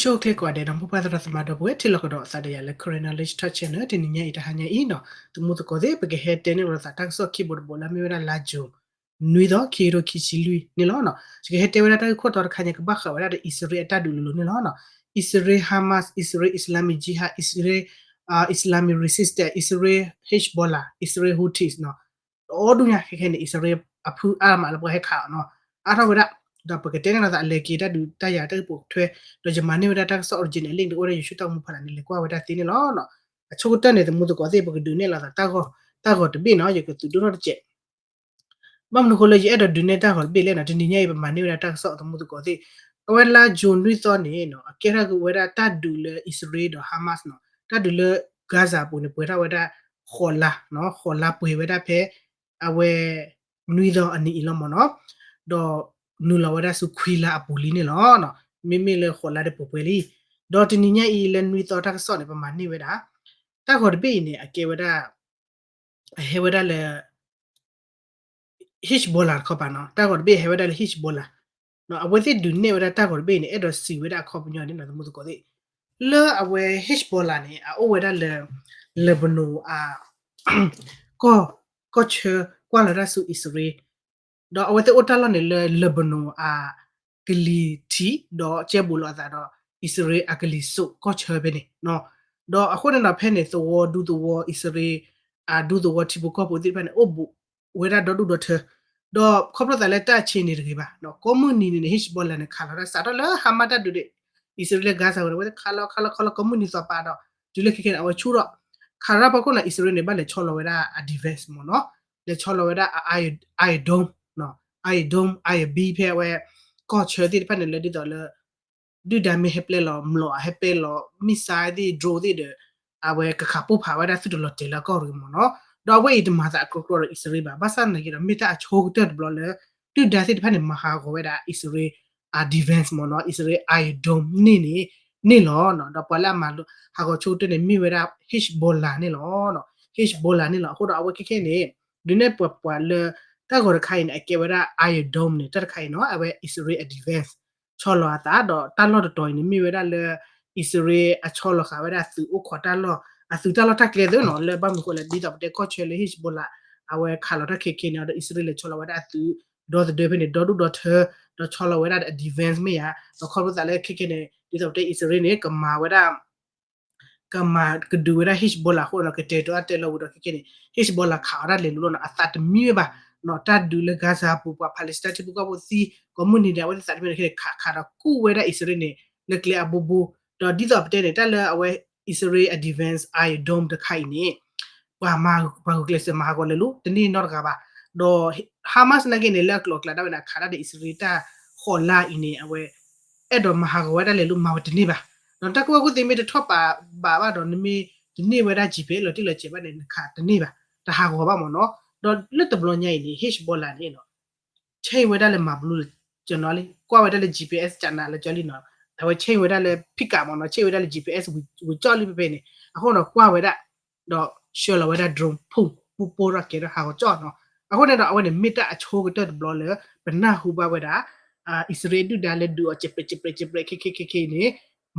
ဆိၣ်ဂ့ၤကိးဂၤဒဲး ဒီးမိၢ်ပၢ်သရၣ်သမါဒီပုၢ်ဝဲၢ် ထံၣ်လိာ်ကဒီးအသးဒီးယၤလၢ Karen Knowledge Talk Channel တနံၤညါအံၤ တဟါညါအံၤနီၤ သမူသကိးသ့ၣ် ပကဟဲတဲန့ၢ်လိာ်သးတၢ်ကစီၣ်ခံဘိတဘိလၢအမ့ၢ်ဝဲဒၣ်လါ June နွံသီ ခံကထိခံဆံလွံၢ်န့ၣ်လီၤ. ယကဟဲတဲဝဲဒၣ်တၢ်ဂ့ၢ်ခိၣ်တီတခါညါ ကဘၣ်ဃးဝဲဒၣ်ဒီးအံၣ်စရ့လးအတၢ်ဒုးလိၤလိၤန့ၣ်လီၤ. အံၣ်စရ့လး Hamas, အံၣ်စရ့လး Islamic Jihad, အံၣ်စရ့လး Islamic Resistance, အံၣ်စရ့လး Hezbollah, အံၣ်စရ့လး Houthis နီၤ ဒီဒူၣ်ညါခဲခဲန့ၣ် အံၣ်စရ့လးအဖုအါမးလၢပှၤဟဲခးအီၤနီၤ အါထီၣ်ဝဲဒၣ် ဒီးပကတဲန့ၢ်လိာ်သးအလဲၤက့ၤတၢ်ဒုးတၢ်ယၤတၢ်ဂ့ၢ်ပိာ်ထွဲ ဒီးယမၤန့ၢ်ဝဲဒၣ်တၢ်ကစီၣ် original link တအိၣ်ဝဲဒၣ် YouTube တၢ်မူဖီလာ်န့ၣ် လဲၤကွၢ်ဝဲဒၣ်သ့န့ၣ်လီၤ. အဆိကတၢၢ်န့ၣ် သမူသကိးသ့ၣ် ပကဒုးနဲၣ်လိာ်သး တၢ်ဂီၤတဘ့ၣ်နီၤ ယကသုးဒိၣ်ထီၣ်တစဲး ဘၣ်မနုၤဃိလၢယအဲၣ်ဒိးဒုးနဲၣ်တၢ်ဂီၤတဘ့ၣ်လဲၣ်နီၤ တနံၤညါအံၤ ပမၤန့ၢ်ဝဲဒၣ်တၢ်ကစီၣ် သမူသကိးသ့ၣ် အဝဲလါ June နွံသီန့ၣ်နီၤ အကဲထီၣ်က့ၤဝဲဒၣ်တၢ်ဒုးလၢအံၣ်စရ့လးဒီး Hamas နီၤ တၢ်ဒုးလၢ Gaza အပူၤန့ၣ် ပှဲၤထီၣ်ဝဲဒၣ် ဃိးလါနီၤ ဃိးလါပှဲၤဝဲဒၣ်ဖဲ အဝဲ နွံသီအနံၤအံၤလီၤမ့ၢ်နီၤ ဒီးနုာ်လီၤဝဲဒၣ်ဆူခွံလါအပူၤလံန့ၣ်လီၤ. မ့မ့ၢ်လၢဃိးလါဒီးပှဲၤပှဲၤလံ ဒီးတနံၤညါအံၤလၢနွံသီတၢ်ကစီၣ်န့ၣ် ပမၤန့ၢ်ဝဲဒၣ် တၢ်ဂီၤတဘ့ၣ်အံၤန့ၣ် အကဲဝဲဒၣ် အဟဲဝဲဒၣ်လၢ Hezbollah တခီပၤနီၤ တၢ်ဂီၤတဘ့ၣ်အဟဲဝဲဒၣ်လၢ Hezbollah အဝဲသ့ၣ်ဒုးနဲၣ်ဝဲဒၣ်တၢ်ဂီၤတဘ့ၣ်အံၤန့ၣ် အဲၣ်ဒိးစံးဝဲဒၣ်အခီပညီန့ၣ်နီၤ သမူသကိးသ့ၣ် လၢအဝဲ Hezbollah န့ၣ် အအိၣ်ဝဲဒၣ်လၢ Lebanon အ ကီၢ် ကီၢ်ဆၢကွၢ်လီၤတၢ်ဆူအံၣ်စရ့လး ဒီးအဝဲသ့ၣ်အိၣ်တၢ်လီၢ်န့ၣ်လၢ Lebanon အကလံၤထံး ဒီးကဲဘူးလိာ်အသးဒီး အံၣ်စရ့လးအကလံၤစိးကီၢ်ဆၢဖဲန့ၣ် ဒီးအဃိန့ၣ်ဒီးဖဲန့ၣ် သဝီဒူသဝီ အံၣ်စရ့လး အဒူသဝီထံဖိကီၢ်ဖိသ့ၣ်တဖၣ်န့ၣ် အိၣ်ဘူးဝဲဒၣ်ဒီဒူၣ်ဒီထၢ ဒီးခီဖျိသးလၢတၢ်ဆံးန့ၣ်တဂ့ၤဘၣ် ကိးမုၢ်နံၤန့ၣ်န့ၣ် Hezbollah န့ၣ် ခးလီၤတၢ်စးထီၣ်လၢ Hamas တၢ်ဒုးဒီး အံၣ်စရ့လးလၢ Gaza ဝဲန့ၣ် အဝဲသ့ၣ်ခးလီၤခးလီၤခးလီၤကိးမုၢ်နံၤသီပာ်ဒီး တုၤလၢခဲခဲန့ၣ် အဝဲဆူၣ်ထီၣ် ခးရၢၢ်ဖီခိၣ်န့ၣ် အံၣ်စရ့လးန့ၣ် ဘၣ်လဲၤဆီလီၤဝဲဒၣ်အ defense မ့ၢ်နီၤ လဲၤဆီလီၤဝဲဒၣ် Iron Dome Iron Dome Iron Beam ဖဲအဝဲ ကီၢ်ဆၢသ့ၣ်တဖၣ်န့ၣ်လၢဒ်သိးလၢ ဒုၣ်ဒါမ့ၢ်ဟဲပျဲလီၤ မျိာ်အဟဲပျဲလီၤ missile သ့ၣ် drone သ့ၣ်ဒီး အဝဲကခးပိၢ်ဖးဝဲဒၣ်သုးတလီၤတဲာ်လၢအကီၢ်ရ့ၣ်မ့ၢ်နီၤ ဒီးအဝဲအံၤတမၤသးအကြိကြိဒီးအံၣ်စရ့လးဘၣ် ဘၣ်ဆၣ်သနာ်က့ဒီး မ့ၢ်တၢ်အဆိကတၢၢ်တဘျီလၢ ဒုၣ်ဒါသ့ၣ်တဖၣ်န့ၣ် မၤဟးဂီၤဝဲဒၣ်အံၣ်စရ့လး အ defense မ့ၢ်နီၤ အံၣ်စရ့လး Iron Dome န့ၣ်န့ၣ် န့ၣ်လီၤ. ဒီးပှၤလၢအမၤဟးဂီၤဆိကတၢၢ်န့ၣ် မ့ၢ်ဝဲဒၣ် Hezbollah န့ၣ်လီၤ. Hezbollah န့ၣ်လီၤ. အဃိဒီးအဝဲခဲခဲန့ၣ် ဒုးနဲၣ်ပှၤပှၤလၢ တၢ်ဂီၤတခါအံၤန့ၣ် အကဲဝဲဒၣ် Iron Dome န့ၣ် တၢ်တခါအံၤနီၤ အဝဲအံၣ်စရ့လးအ defense ဆီလီၤအသး ဒီးတၢ်လီၢ်တတီၤအံၤန့ၣ် မ့ၢ်ဝဲဒၣ်လၢ အံၣ်စရ့လးအဆီလီၤဃာ်ဝဲဒၣ်အသုးအိၣ်ခိးတၢ်လီၢ် အသုးတၢ်လီၢ်တၢ်ကျဲသ့နီၤ လၢဘၣ်မနုၤဃိလဲၣ် ဒ်သိးပတဲကီၢ်ဆၢလၢ Hezbollah အဝဲခးလီၤတၢ်ခဲခဲန့ၣ်ဒီး အံၣ်စရ့လးလဲၤဆီလီၤဝဲဒၣ်အသုး ဒီသဒၢဖဲန့ၣ် ဒီဒူၣ်ဒီထၢ ဒီးဆီလီၤဝဲဒၣ်ဒီးအ defense မ့ၢ်ဧါ ဒီးခီဖျိသးလၢခဲခဲန့ၣ် ဒ်သိးပတဲအံၣ်စရ့လးန့ၣ် ကမၤဝဲဒၣ် ကမၤကဒုးဝဲဒၣ် Hezbollah အဃိဒီး ကတဲာ်ကတီၤအတဲလီၤဝံၤဒီးခဲခဲန့ၣ် Hezbollah ခးအီၤဒၣ်လဲာ်လိၤလီၤနီၤ အသးတမံဝဲဘၣ် တၢ်ဒုးလၢ Gaza အပူၤ ပှၤ Palestine ထံဖိကီၢ်ဖိသံ ကိးမုၢ်နံၤဒဲး အဝဲသ့ၣ်သးတမံန့ၣ် ခဲန့ၣ် ခးခးဒီးကူၣ်ဝဲဒၣ်အံၣ်စရ့လးန့ၣ် လၢကျဲအဘိဘိ ဒီးဒ်သိးပတဲန့ၣ် တၢ်လၢအဝဲ အံၣ်စရ့လးအ defense Iron Dome တခါအံၤန့ၣ် ပှၤမၤ ပှၤဂုာ်ကျဲးစၢးမၤဟးဂီၤလဲၤလိၤ တန့ၢ်နီတဂၤဘၣ် ဒီး Hamas နာ်က့န့ၣ် လၢအကျိၤအကျဲဒၣ်ဝဲန့ၣ် အခးဒၣ်ဒီးအံၣ်စရ့လးတၢ်ဃိးလါအံၤန့ၣ် အဝဲ အဲၣ်ဒိးမၤဟးဂီၤဝဲဒၣ်လဲၤလိၤ မၤဝဲတန့ၢ်ဘၣ် ဒီးတၢ်ကူၣ်ဘၣ်ကူၣ်သ့မ့ၢ်တထီၣ်ပာ်ဘၣ်ဘၣ်ဒီး နမ့ၢ်တန့ၢ်ဝဲဒၣ် GPS လီၤတံၢ်လီၤဆဲးဘၣ်န့ၣ် နခးတန့ၢ်ဘၣ် တဟးဂီၤဘၣ်မ့ၢ်နီၤ ဒီးလၢတဘျီညါအံၤန့ၣ် Hezbollah န့ၣ် ဆဲဝဲဒၣ်လၢမၤဘျူးလၢကၠီနီၤလံ ကွၢ်ဝဲဒၣ်လၢ GPS ကၠးနးလၢကၠီလံနီၤ အဝဲဆဲဝဲဒၣ်လၢ pickup မ့ၢ်နီၤ ဆဲဝဲဒၣ်လၢ GPS ဝံၤကၠီလံဖဲဖဲန့ၣ် အဃိဒီးကွၢ်ဝဲဒၣ် ဒီးဆှၢလီၤဝဲဒၣ် drone ဖူ ပူၤပိၢ်ထီၣ်ကဲထီၣ်ဟးဂီၤကၠီနီၤ အဃိန့ၣ်ဒီး အဝဲန့ၣ်မ့ၢ်တၢ်အဆိကတၢၢ်တဘျီလၢ ပနၢ်ဟူဘၣ်ဝဲဒၣ် အံၣ်စရ့လးဒုၣ်ဒါလၢဒုးအီၤ ကဲးပြဲး ကဲးပြဲး ကဲးပြဲး ခဲခဲခဲခဲအံၤန့ၣ်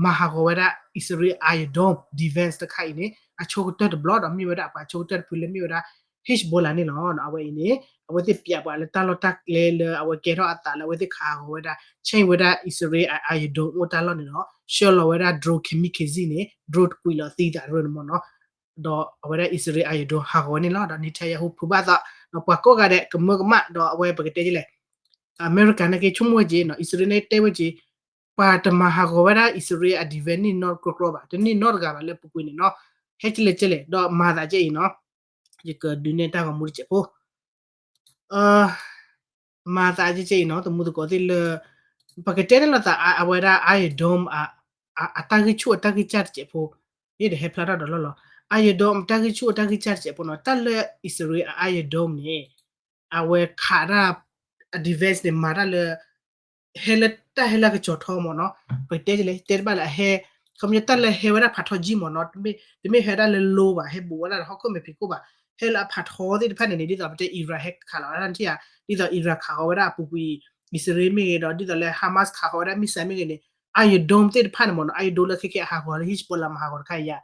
မၤဟးဂီၤဝဲဒၣ် အံၣ်စရ့လး Iron Dome defense တခါအံၤန့ၣ် အဆိကတၢၢ်တဘျီဒီးမ့ၢ်ဝဲဒၣ်ပှၤဆိကတၢၢ်တဖုလၢမ့ၢ်ဝဲဒၣ် Hezbollah န့ၣ်လီၤ. အဝဲအံၤန့ၣ် အဝဲသ့ၣ်ပျးပှၤလၢတၢ်လီၢ်တၢ်ကျဲလၢအဝဲကဲထီၣ်အသးလၢအဝဲသ့ၣ်ခးဟးဂီၤဝဲဒၣ် ဆဲဝဲဒၣ်အံၣ်စရ့လး Iron Dome အိၣ်တၢ်လီၢ်န့ၣ်ဒီး ဆှၢလီၤဝဲဒၣ် drone kamikaze န့ၣ် drone တကွံာ်လီၤသံသးရၢန့ၣ်မ့ၢ်နီၤ ဒီးအဝဲဒၣ်အံၣ်စရ့လး Iron Dome ဟးဂီၤဝဲန့ၣ်လီၤ. ဒီး Netanyahu ဖုးဘၣ်သး ဒီးပှၤကိးဂၤဒဲးကမၢကမၣ် ဒီးအဝဲပကတဲဒ်လဲၣ် အမဲရကၤနာ်က့ဆိကမိၣ်ဝဲက့ၤနီၤ အံၣ်စရ့လးန့ၣ်တဲဝဲက့ၤ ပှၤတမၤဟးဂီၤဝဲဒၣ်အံၣ်စရ့လးအ defense န့ၣ်နီတကြိးကြိးဘၣ် တန့ၢ်နီတဂၤဘၣ်လၢပူၤကွံာ်န့ၣ်နီၤ ဟဲကလဲၣ်ကလဲၣ် ဒီးမၤသးကဲအံၤနီၤ ယကဒုးနဲၣ်တၢ်ဂီၤမူတစဲးဖိ မၤသးကဲကဲအံၤနီၤ သမူသကိးသ့ၣ်လၢ ပကတဲန့ၣ်လိာ်သးအဝဲဒၣ် Iron Dome အတၢ်ဂံၢ်ဆူၣ်အတၢ်ဂံၢ်စၢ်တစဲးဖိ ယတဟဲဖျါထီၣ်ဒီးလီၢ်လီၤ Iron Dome တၢ်ဂံၢ်ဆူၣ်အတၢ်ဂံၢ်စၢ်တစဲးဖိနီၤ တၢ်လၢအံၣ်စရ့လးအ Iron Dome န့ၣ် အဝဲခးဒၣ် အ defense န့ၣ် မၤတၢ်လၢ ဟဲလၢတၢ်ဟဲလၢကစီၤထီမ့ၢ်နီၤ ပကတဲလဲၣ် တဲတဘၣ်လၢအဟဲ ခီပညီတၢ်လၢဟဲဝဲဒၣ်ဖးထီကံမ့ၢ်နီၤ တမ့ၢ်ဟဲဒၣ်လၢလိဘၣ် ဟဲဘူးဝဲဒၣ်ဒီးဟီၣ်ခိၣ်မဲာ်ဖံးခိၣ်ဘၣ် ဟဲလၢအဖးထီသ့ၣ်တဖၣ်န့ၣ်န့ၣ် ဒ်သိးပတဲ Iran ဟဲခးလီၤဝဲဒၣ်ထံၣ်ဧါ ဒ်သိး Iran ခးဃီၤဝဲဒၣ်အပူၤကွံာ် အံၣ်စရ့လးမ့ၢ်ဂ့ၤဒီး ဒ်သိးလၢ Hamas ခးဃီၤဝဲဒၣ် missile မ့ၢ်ဂ့ၤန့ၣ် Iron Dome သ့ၣ်တဖၣ်န့ၣ်မ့ၢ်နီၤ, Iron Dome လၢခဲကဲအဟးဂီၤလၢ Hezbollah မၤဟးဂီၤတခါအံၤယါ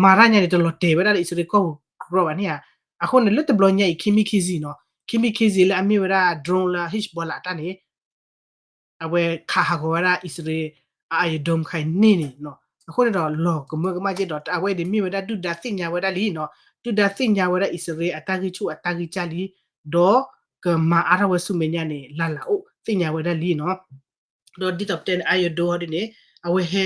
မၤတၢ်ညါန့ၣ် တလီၤတဲာ်ဝဲဒၣ်လၢအံၣ်စရ့လးကီၢ်ပူၤ ကြၢးဘၣ်န့ၣ်ဧါ. အဃိန့ၣ် လၢတဘျီညါအံၤ Khimir Khizri နီၤ, Khimir Khizri လၢအမ့ၢ်ဝဲဒၣ် drone လၢ Hezbollah အတၢ်န့ၣ် အဝဲခးဟးဂီၤဝဲဒၣ်အံၣ်စရ့လးအ Iron Dome ခါအံၤန့ၣ်န့ၣ်နီၤ. အဃိန့ၣ်ဒီးလီၤကမၢကမၣ်က့ၤဒီး အဝဲဒၣ်မ့ၢ်ဝဲဒၣ်ဒုၣ်ဒါသ့ၣ်ညါဝဲဒၣ်လံနီၤ, ဒုၣ်ဒါသ့ၣ်ညါဝဲဒၣ်အံၣ်စရ့လးအတၢ်ဂံၢ်ဆူၣ်အတၢ်ဂံၢ်စၢ်လံ, ဒီးကမၤအါထီၣ်ဝဲဆူမဲာ်ညါန့ၣ် လၢ်လၢ်အိၣ်သ့ၣ်ညါဝဲဒၣ်လံနီၤ. ဒီးဒ်သိးပတဲန့ၣ် Iron Dome ဟီဒ်န့ၣ် အဝဲဟဲ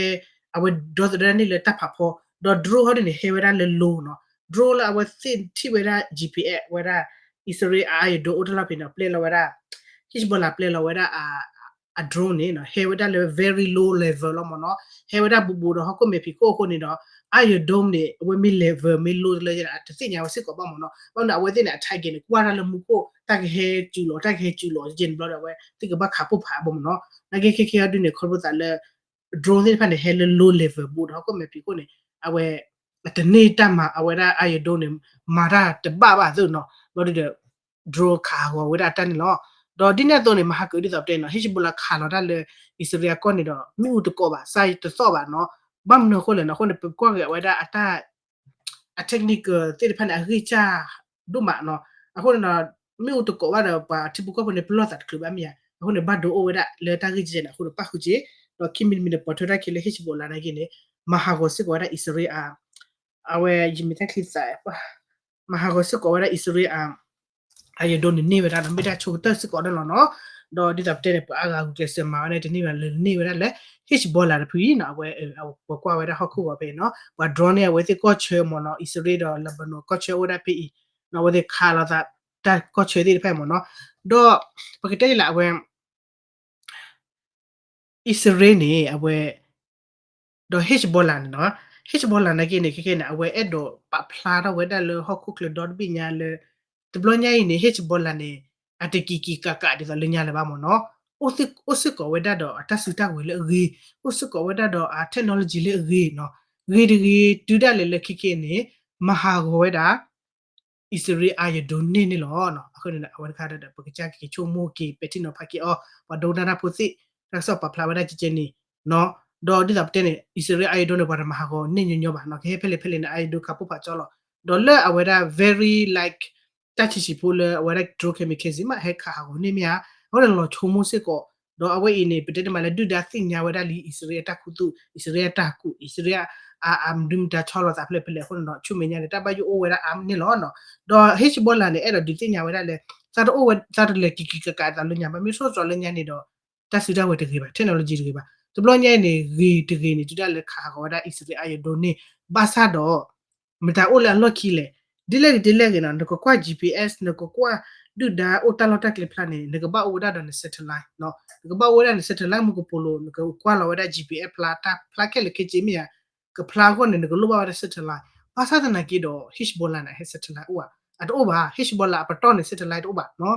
အဝဲဒီသဒၢန့ၢ်လၢတၢ်ဖးဖီ, ဒီး drone ဟီဒ်န့ၣ် ဟဲဝဲဒၣ်လၢလိၤနီၤ, drone လၢအဝဲသ့ၣ်ထံၣ်ဝဲဒၣ် GPS ဝဲဒၣ် အံၣ်စရ့လးအ Iron Dome အိၣ်တၢ်လီၢ်ဖဲန့ၣ် ပျဲလီၤဝဲဒၣ် Hezbollah ပျဲလီၤဝဲဒၣ်အ အ drone န့ၣ်နီၤ, ဟဲဝဲဒၣ်လၢ very low level လီၤမ့ၢ်နီၤ, ဟဲဝဲဒၣ်ဘူးဘူးဒီးဟီၣ်ခိၣ်မဲာ်ဖံးခိၣ်အဃိန့ၣ်ဒီး Iron Dome န့ၣ် အဝဲမ့ၢ် level မ့ၢ် low လၢ တသ့ၣ်ညါဝဲစ့ၢ်ကီးဘၣ်မ့ၢ်နီၤ, ဘၣ်မနုၤအဝဲသ့ၣ်န့ၣ် အ target န့ၣ် ကွၢ်တၢ်လၢမူခိၣ် တၢ်ကဟဲစူၤလီၤ တၢ်ကဟဲစူၤလီၤ ယဲန့ၣ်ဘျီဒီး အဝဲသ့ၣ်ကဘၣ်ခးပိၢ်ဖးအဘၣ်မ့ၢ်နီၤ, နာ်က့ခဲခဲအီၤဒ်န့ၣ် ခီဖျိသးလၢ drone သ့ၣ်တဖၣ်န့ၣ် ဟဲလၢ low level ဘူးဒီးဟီၣ်ခိၣ်မဲာ်ဖံးခိၣ်န့ၣ် အဝဲ အတန့ၢ်တၢ်မၤအဝဲဒၣ် Iron Dome န့ၣ် မၤတၢ်တဘၣ်ဘၣ်သ့ၣ်နီၤ, ဘျီဒုဒီး drone ခးဟးဂီၤဝဲဒၣ်အတၢ်န့ၣ်လီၤ. ဒီးဒ်န့ၣ်အသိးန့ၣ် မဟါကဒ်သိးပတဲနီၤ Hezbollah ခးလီၤတၢ်လၢ အံၣ်စရ့လးအကီၢ်န့ၣ်ဒီး မ့ၣ်အူတကိးဘၣ် စၢ်တသီၣ်ဘၣ်နီၤ, ဘၣ်မနုၤအဃိလဲၣ်နီၤ အဃိန့ၣ် ပကွၢ်က့ၤအဝဲဒၣ်အတၢ် အ technical သ့ၣ်တဖၣ်န့ၣ် အဂံၢ်စၢ်ဒိၣ်မးနီၤ, အဃိန့ၣ်ဒီး မ့ၣ်အူတကိးဘၣ်ဒီး ပှၤထံဖိကီၢ်ဖိန့ၣ် ပလီၢ်သးတချုးဘၣ်မ့ၢ်ဧါ, အဃိန့ၣ် ဘၣ်ဒိအိၣ်ဝဲဒၣ်လၢတၢ်ဂံၢ်စၢ်န့ၣ် အဃိန့ၣ် ပၣ်ဃုာ်က့ၤ, ဒီးခံမံၤတမံၤန့ၣ် ပိာ်ထွဲတၢ်ခံလၢ Hezbollah နာ်က့န့ၣ် မၤဟးဂီၤစ့ၢ်ကီးဝဲဒၣ်အံၣ်စရ့လးအ အဝဲယမ့ၢ်တၢ်ချံသး မၤဟးဂီၤစ့ၢ်ကီးဝဲဒၣ်အံၣ်စရ့လးအ Iron Dome န့ၣ်န့ၢ်ဝဲဒၣ် မ့ၢ်တၢ်ဆိကတၢၢ်စ့ၢ်ကီးန့ၣ်လီၤနီၤ. ဒီးဒ်သိးပတဲန့ၣ် ပှၤအါဂၤဂုာ်ကျဲးစၢးမၤဝဲန့ၣ် တန့ၢ်ဘၣ်လၢန့ၢ်ဝဲဒၣ်လၢ Hezbollah တဖုအံၤနီၤ, အဝဲ ပှၤကွၢ်ဝဲဒၣ်ဟီၣ်ခိၣ်ဂီၤဖဲအံၤနီၤ, ပှၤ drone န့ၣ် အဝဲသ့ၣ်ကီၢ်ဆၢမ့ၢ်နီၤ, အံၣ်စရ့လးဒီး Lebanon ကီၢ်ဆၢအိၣ်ဝဲဒၣ်ဖဲအံၤနီၤ, အဝဲသ့ၣ်ခးလိာ်သး တၢ်ကီၢ်ဆၢသ့ၣ်တဖၣ်မ့ၢ်နီၤ, ဒီး ပကတဲယလၢအဝဲ အံၣ်စရ့လးန့ၣ် အဝဲ ဒီး Hezbollah န့ၣ်နီၤ, Hezbollah နာ်က့န့ၣ် ခဲခဲန့ၣ် အဝဲအဲၣ်ဒိးပာ်ဖျါထီၣ်ဝဲဒၣ်လၢဟီၣ်ခိၣ်ချၢဒီတဘ့ၣ်ညါလၢ တဘျီညါအံၤန့ၣ် Hezbollah န့ၣ် အတကံးကံးကးကးဒ်သိးလၢညါလၢၤဘၣ်မ့ၢ်နီၤ, အိၣ်စ့ၢ်ကီးဝဲဒၣ်ဒီးအတၢ်စုတၢ်ဝဲၤလၢအဂ့ၤ, အိၣ်စ့ၢ်ကီးဝဲဒၣ်ဒီးအ technology လၢအဂ့ၤနီၤ, ဂ့ၤတဂ့ၤ တုၤဒၣ်လဲာ်လၢခဲခဲန့ၣ် မၤဟးဂီၤဝဲဒၣ် အံၣ်စရ့လး Iron Dome န့ၣ်န့ၣ်လီၤ. အဃိန့ၣ် အဝဲတခါဒီး ပကစၢ်က့ၤဆိကမိၣ်က့ၤ ပဲာ်ထံနီၤဖးက့ၤအီၤ, ပှၤဒိကနၣ်တၢ်ဖိသ့ၣ် တၢ်ကစီၣ်ပာ်ဖျါဝဲဒၣ်ကဲကဲန့ၣ် ဒီးဒ်သိးပတဲန့ၣ် အံၣ်စရ့လး Iron Dome န့ၣ် ပှၤတမၤဟးဂီၤန့ၢ်ညီညီဘၣ်နီၤ, ကဟဲဖဲလဲၣ်ဖဲလဲၣ်န့ၣ် Iron Dome ခးပိၢ်ဖးကၠီလီၤ. ဒီးလၢအဝဲဒၣ် very like တၢ်ဆံးဆံးဖိလၢအဝဲဒၣ် drone kamikaze မး ဟဲခးဟးဂီၤန့ၢ်မ့ၢ်ဧါ, အဃိန့ၣ်လီၤဆိကမိၣ်စ့ၢ်ကီး, ဒီးအဝဲအံၤန့ၣ် ပတဲတမံၤလၢဒုၣ်ဒါသ့ၣ်ညါဝဲဒၣ်လံ အံၣ်စရ့လးအတၢ်ခူသူၣ် အံၣ်စရ့လးအတၢ်ကူၣ် အံၣ်စရ့လး အမဒုမတၤဆီလီၤသးဖဲလဲၣ်ဖဲလဲၣ်အဃိန့ၣ်ဒီး ဆူမဲာ်ညါန့ၣ် တၢ်ဘၣ်ယိၣ်အိၣ်ဝဲဒၣ်အါန့ၣ်လီၤ. ဒီး Hezbollah န့ၣ် အဲၣ်ဒိးဒုးသ့ၣ်ညါဝဲဒၣ်လၢ သးတအိၣ်ဝဲ သးတလဲၤကံးကံးကးကးအသးလၢညါဘၣ် မ့ၢ်ဆိကမိၣ်လၢညါန့ၣ်ဒီး တၢ်စုတၢ်ဝဲၤတဂ့ၤဘၣ် technology တဂ့ၤဘၣ် တဘျီညါအံၤန့ၣ် ဂ့ၤတဂ့ၤန့ၣ် တုၤဒၣ်လဲာ်ခးဟးဂီၤဝဲဒၣ် အံၣ်စရ့လး Iron Dome န့ၣ် ဘၣ်ဆၣ်ဒီး မတၤအိၣ်လၢအလီၢ်ခံလဲၣ်, ဒ်လဲၣ်ဂ့ၤဒ်လဲၣ်ဂ့ၤနီၤ နကကွၢ် GPS နကကွၢ် ဒုၣ်ဒါအိၣ်တၢ်လီၢ်တၢ်ကျဲဖျါန့ၣ် နကဘၣ်အိၣ်ဝဲဒၣ်ဒီးန satellite နီၤ, နကဘၣ်အိၣ်ဝဲဒၣ်န satellite မူကပိာ်လိၤ နကကွၢ်လီၤဝဲဒၣ် GPS ဖျါတၢ်ဖျါခဲလၢာ်ခဲဆ့မ့ၢ်ဧါ, ကဖျါအဃိန့ၣ် နကလိၣ်ဘၣ်ဝဲဒၣ် satellite ဘၣ်ဆၣ်သနာ်က့ဒီး Hezbollah န့ၣ် ဟဲ satellite အိၣ်ဧါ, အတအိၣ်ဘၣ် Hezbollah အပတီၢ်န့ၣ် satellite တအိၣ်ဘၣ်နီၤ,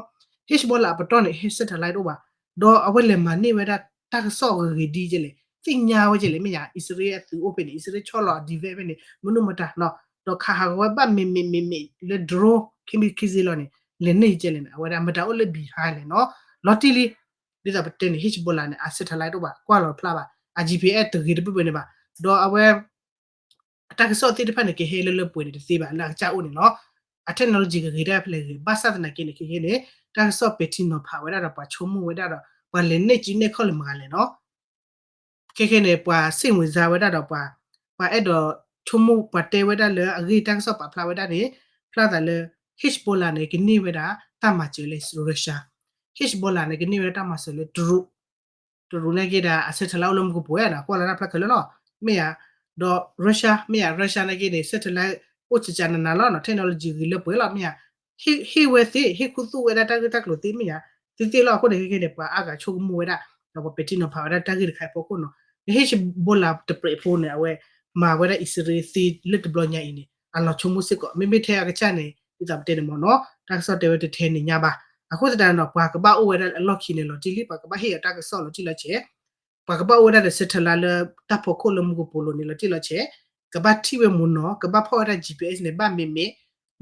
Hezbollah အပတီၢ်န့ၣ် ဟဲ satellite တအိၣ်ဘၣ်, ဒီးအဝဲလဲၤမၤန့ၢ်ဝဲဒၣ်တၢ်ကစီၣ်ဂ့ၤဂ့ၤဒ်ကဲလဲၣ် သ့ၣ်ညါဝဲကဲလဲၣ် မ့ၢ်ဧါ အံၣ်စရ့လးအသုးအိၣ်ဖဲန့ၣ် အံၣ်စရ့လးဆီလီၤ defend ဖဲန့ၣ် မနုၤမတၤနီၤ, ဒီးခးဟးဂီၤဝဲဘၣ်မ့ၢ်မ့ၢ်မ့ၢ်မ့ၢ်လၢ drone ခဲမံၤခံစ့လီၤန့ၣ် လဲၤန့ၢ်ကဲလဲၣ်န့ၣ် အဝဲဒၣ်မတၤအိၣ်လၢ behind လဲၣ်နီၤ, လီၤတံၢ်လံ ဒ်သိးပတဲန့ၣ် Hezbollah န့ၣ် အ satellite တအိၣ်ဘၣ် ကွၢ်လီၤဖျါဘၣ် အ GPS တဂ့ၤတဘၣ်ဘၣ်န့ၣ်ဘၣ်, ဒီးအဝဲ အတၢ်ကစီၣ်သ့ၣ်တဖၣ်န့ၣ် ကဟဲလၢလၢပှဲၤန့ၣ်တသ့ဘၣ် လၢအကစၢ်အိၣ်န့ၣ်လီၤ, အ technology ကဂ့ၤတၢ်ဖဲလဲၣ်ဂ့ၤ ဘၣ်ဆၣ်သနာ်က့န့ၣ် ခဲခဲန့ၣ် တၢ်ကစီၣ်ပဲာ်ထံနီၤဖးဝဲဒၣ်ဒီးပှၤဆိကမိၣ်ဝဲဒၣ်ဒီး ပှၤလဲၤနဲၣ်စုနဲၣ်ခီၣ်လၢမတၤလဲၣ်နီၤ ခဲခဲန့ၣ် ပှၤစ့ၣ်မုၢ်စါဝဲဒၣ်ဒီးပှၤ ပှၤအဲၣ်ဒိးဆိကမိၣ်ပှၤတဲဝဲဒၣ်လၢအဂ့ၢ်တၢ်ကစီၣ်ပာ်ဖျါဝဲဒၣ်န့ၣ် ဖျါသးလၢ Hezbollah န့ၣ် ကန့ၢ်ဝဲဒၣ်တၢ်မၤစၢၤလၢ Russia, Hezbollah န့ၣ် ကန့ၢ်ဝဲဒၣ်တၢ်မၤစၢၤလၢတရူး တရူးန့ၣ်က့ဒီး အ satellite အိၣ်လၢမူကပိာ်ဝဲနီၤ ကွၢ်လီၤတၢ်ဖျါခဲလၢာ်လီၤ, မ့ၢ်ဧါ, ဒီး Russia မ့ၢ်ဧါ Russia န့ၣ်က့န့ၣ် satellite အိၣ်ကကနးနးလီၤနီၤ technology ဂ့ၤလၢပှဲၤလီၤ မ့ၢ်ဧါ, ဟ့ၣ်ဝဲသ့ ဟ့ၣ်ခူသူၣ်ဝဲဒၣ်တၢ်ဂ့ၢ်တၢ်ကျိၤသ့ မ့ၢ်ဧါ, သ့သ့လီၤ အဃိန့ၣ် ခဲခဲန့ၣ် ပှၤအါဂၤဆိကမိၣ်ဝဲဒၣ် ဒီးပှၤပဲာ်ထံနီၤဖးဝဲဒၣ်တၢ်ဂ့ၢ်တခါအံၤအဖီခိၣ်နီၤ, Hezbollah တပြဲးဖိန့ၣ် အဝဲ မၤဝဲဒၣ်အံၣ်စရ့လးသ့လၢတဘျီညါအံၤန့ၣ် အလီၤဆိကမိၣ်စ့ၢ်ကီး မ့မ့ၢ်ထဲအကစၢ်န့ၣ် ဒ်သိးပတဲန့ၣ်မ့ၢ်နီၤ တၢ်ကစီၣ်တဲဝဲတထဲန့ၣ်ညါဘၣ်, အဃိသတးန့ၣ်ဒီး ပှၤကဘၣ်အိၣ်ဝဲဒၣ်အလီၢ်ခံန့ၣ်လီၤတံၢ်လံ ပှၤကဘၣ်ဟ့ၣ်အီၤတၢ်ကစီၣ်လီၤတံၢ်လီၤဆဲး ပှၤကဘၣ်အိၣ်ဝဲဒၣ်ဒီး satellite လၢတၢ်ဖီခိၣ်လၢမူကပိာ်လိၤန့ၣ်လီၤတံၢ်လီၤဆဲး, ကဘၣ်ထံၣ်ဝဲမ့ၢ်နီၤ ကဘၣ်ဖီၣ်ဝဲဒၣ် GPS န့ၣ် ဘၣ်မ့ၢ်မ့ၢ်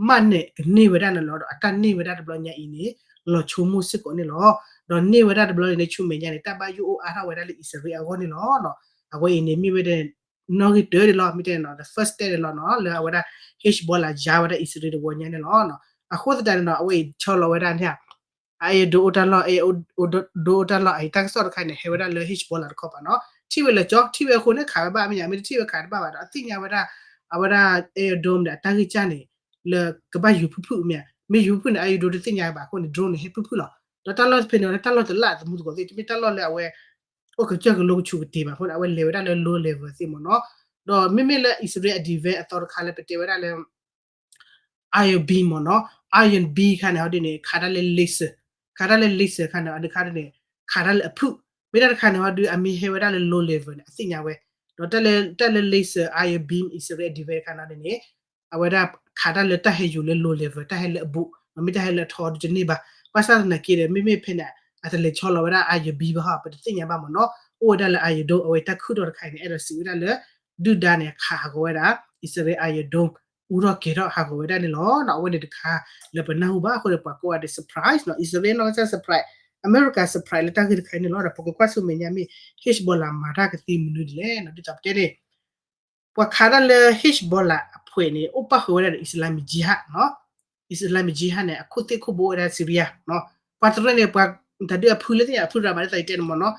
မးန့ၣ် ကန့ၢ်ဝဲဒၣ်န့ၣ်လီၤ ဒီးအတၢ်န့ၢ်ဝဲဒၣ်တဘျီညါအံၤန့ၣ် လီၤဆိကမိၣ်စ့ၢ်ကီးန့ၣ်လီၤ. ဒီးန့ၢ်ဝဲဒၣ်တဘျီန့ၣ် ဆူမဲာ်ညါန့ၣ် တၢ်ဘၣ်ယိၣ်အိၣ်အါထီၣ်ဝဲဒၣ်လၢအံၣ်စရ့လးအဂီၢ်န့ၣ်လီၤ. အဝဲအံၤန့ၣ်မ့ၢ်ဝဲဒၣ် နီၣ်ဂံၢ်တၢန့ၣ်လီၤ, မ့ၢ်တဲနီၤ the first step န့ၣ်လီၤနီၤ လၢအဝဲဒၣ် Hezbollah ယါဝဲဒၣ်အံၣ်စရ့လးတဝီညါန့ၣ်လီၤ. အဃိသတးန့ၣ်နီၤ အဝဲအံၤဆီလီၤဝဲဒၣ်န့ၣ် Iron Dome အိၣ်တၢ်လီၢ် Iron Dome အိၣ်တၢ်လီၢ်အံၤ တၢ်ကစီၣ်တခါန့ၣ် ဟဲဝဲဒၣ်လၢ Hezbollah တခီပၤနီၤ, ထံၣ်ဝဲလၢာ်ကၠီ ထံၣ်ဝဲအဃိန့ၣ် ခးဝဲဘၣ်မ့ၢ်ညါ မ့ၢ်တထံၣ်ဝဲခးတဘၣ်ဘၣ်ဒီး အသ့ၣ်ညါဝဲဒၣ် အဝဲဒၣ် Iron Dome န့ၣ် အတၢ်ဂံၢ်စၢ်န့ၣ် လၢကဘၣ်ယူၤဖုၣ်ဖုၣ်မ့ၢ်ဧါ, မ့ၢ်ယူၤဖုၣ်ဖုၣ်န့ၣ် Iron Dome တသ့ၣ်ညါဘၣ် အဃိန့ၣ် drone န့ၣ် ဟဲဖုၣ်ဖုၣ်လီၤ. ဒီးတၢ်လီၢ်တဖဲန့ၣ် တၢ်လီၢ်တလၢ်သမူသကိးသ့ၣ် တမ့ၢ်တၢ်လီၢ်လၢအဝဲ အိၣ်ကစၢၢ်ကလိကဆူးကတ့ၤဘၣ်အဃိန့ၣ် အဝဲလဲၤဝဲဒၣ်လၢ low level သ့ၣ်မ့ၢ်နီၤ, ဒီးမ့မ့ၢ်လၢအံၣ်စရ့လးအ defense အသီတခါလၢပတဲဝဲဒၣ်လၢ Iron Beam မ့ၢ်နီၤ, Iron Beam ခါန့ၣ် ဟီဒုန့ၣ် ခးတၢ်လၢ laser, ခးတၢ်လၢ laser ခါန့ၣ် အဒုခါဒုန့ၣ် ခးတၢ်လၢအဖုၣ်, မ့ၢ်တၢ်တခါန့ၣ် ဟီဒု အမ့ၢ်ဟဲဝဲဒၣ်လၢ low level န့ၣ် အသ့ၣ်ညါဝဲ, ဒီးတၢ်လၢ တၢ်လၢ laser Iron Beam အံၣ်စရ့လး defense ခါန့ၣ်န့ၣ် အဝဲဒၣ်ခးတၢ်လၢတၢ်ဟဲယိာ်လၢ low level တၢ်ဟဲလၢအဘူး, မ့ၢ်တၢ်ဟဲလၢအထီဒုတန့ၢ်ဘၣ်, ဘၣ်ဆၣ်သနာ်က့ဒီး မ့မ့ၢ်ဖဲန့ၣ် အတလဲၤဆီလီၤဝဲဒၣ် Iron Beam ဘၣ်ဟီ ပတသ့ၣ်ညါဘၣ်မ့ၢ်နီၤ, အိၣ်ဝဲဒၣ်လၢ Iron Dome အဝဲတၢ်ခုၣ်ထီၣ်တခါအံၤန့ၣ် အဲၣ်ဒိးစံးဝဲဒၣ်လၢ ဒုၣ်ဒါန့ၣ် ခးဟးဂီၤဝဲဒၣ် အံၣ်စရ့လး Iron Dome အူထီၣ်ကဲၤထီၣ်ဟးဂီၤဝဲဒၣ်န့ၣ်လီၤ. အဝဲန့ၣ်တခါလၢပနၢ်ဟူဘၣ်အဃိန့ၣ် ပှၤကိးဂၤဒဲး surprise နီၤ, အံၣ်စရ့လးနီၢ်ကစၢ် surprise, အမဲရကၤ surprise လၢတၢ်ဂ့ၢ်တခါအံၤန့ၣ်လီၤ. ဒီးပကကွၢ်ဆူမဲာ်ညါမ့ၢ် Hezbollah မၤတၢ်ကသ့မနုၤဒ်လဲၣ်နီၤ, ဒ်သိးပတဲန့ၣ် ပှၤခးတၢ်လၢ Hezbollah အဖှဲးန့ၣ် အိၣ်ပၣ်ဃုာ်ဝဲဒၣ်ဒီး Islamic Jihad နီၤ, Islamic Jihad န့ၣ် အခိၣ်သ့ၣ်ခိၣ်ဘိဝဲဒၣ် Syria နီၤ, ပှၤတရၢန့ၣ် ပှၤတၢ်ဒုးအဖုလၢသ့ၣ်ညါအဖုရၤမး ဒ်သိးယတဲန့ၣ်မ့ၢ်နီၤ,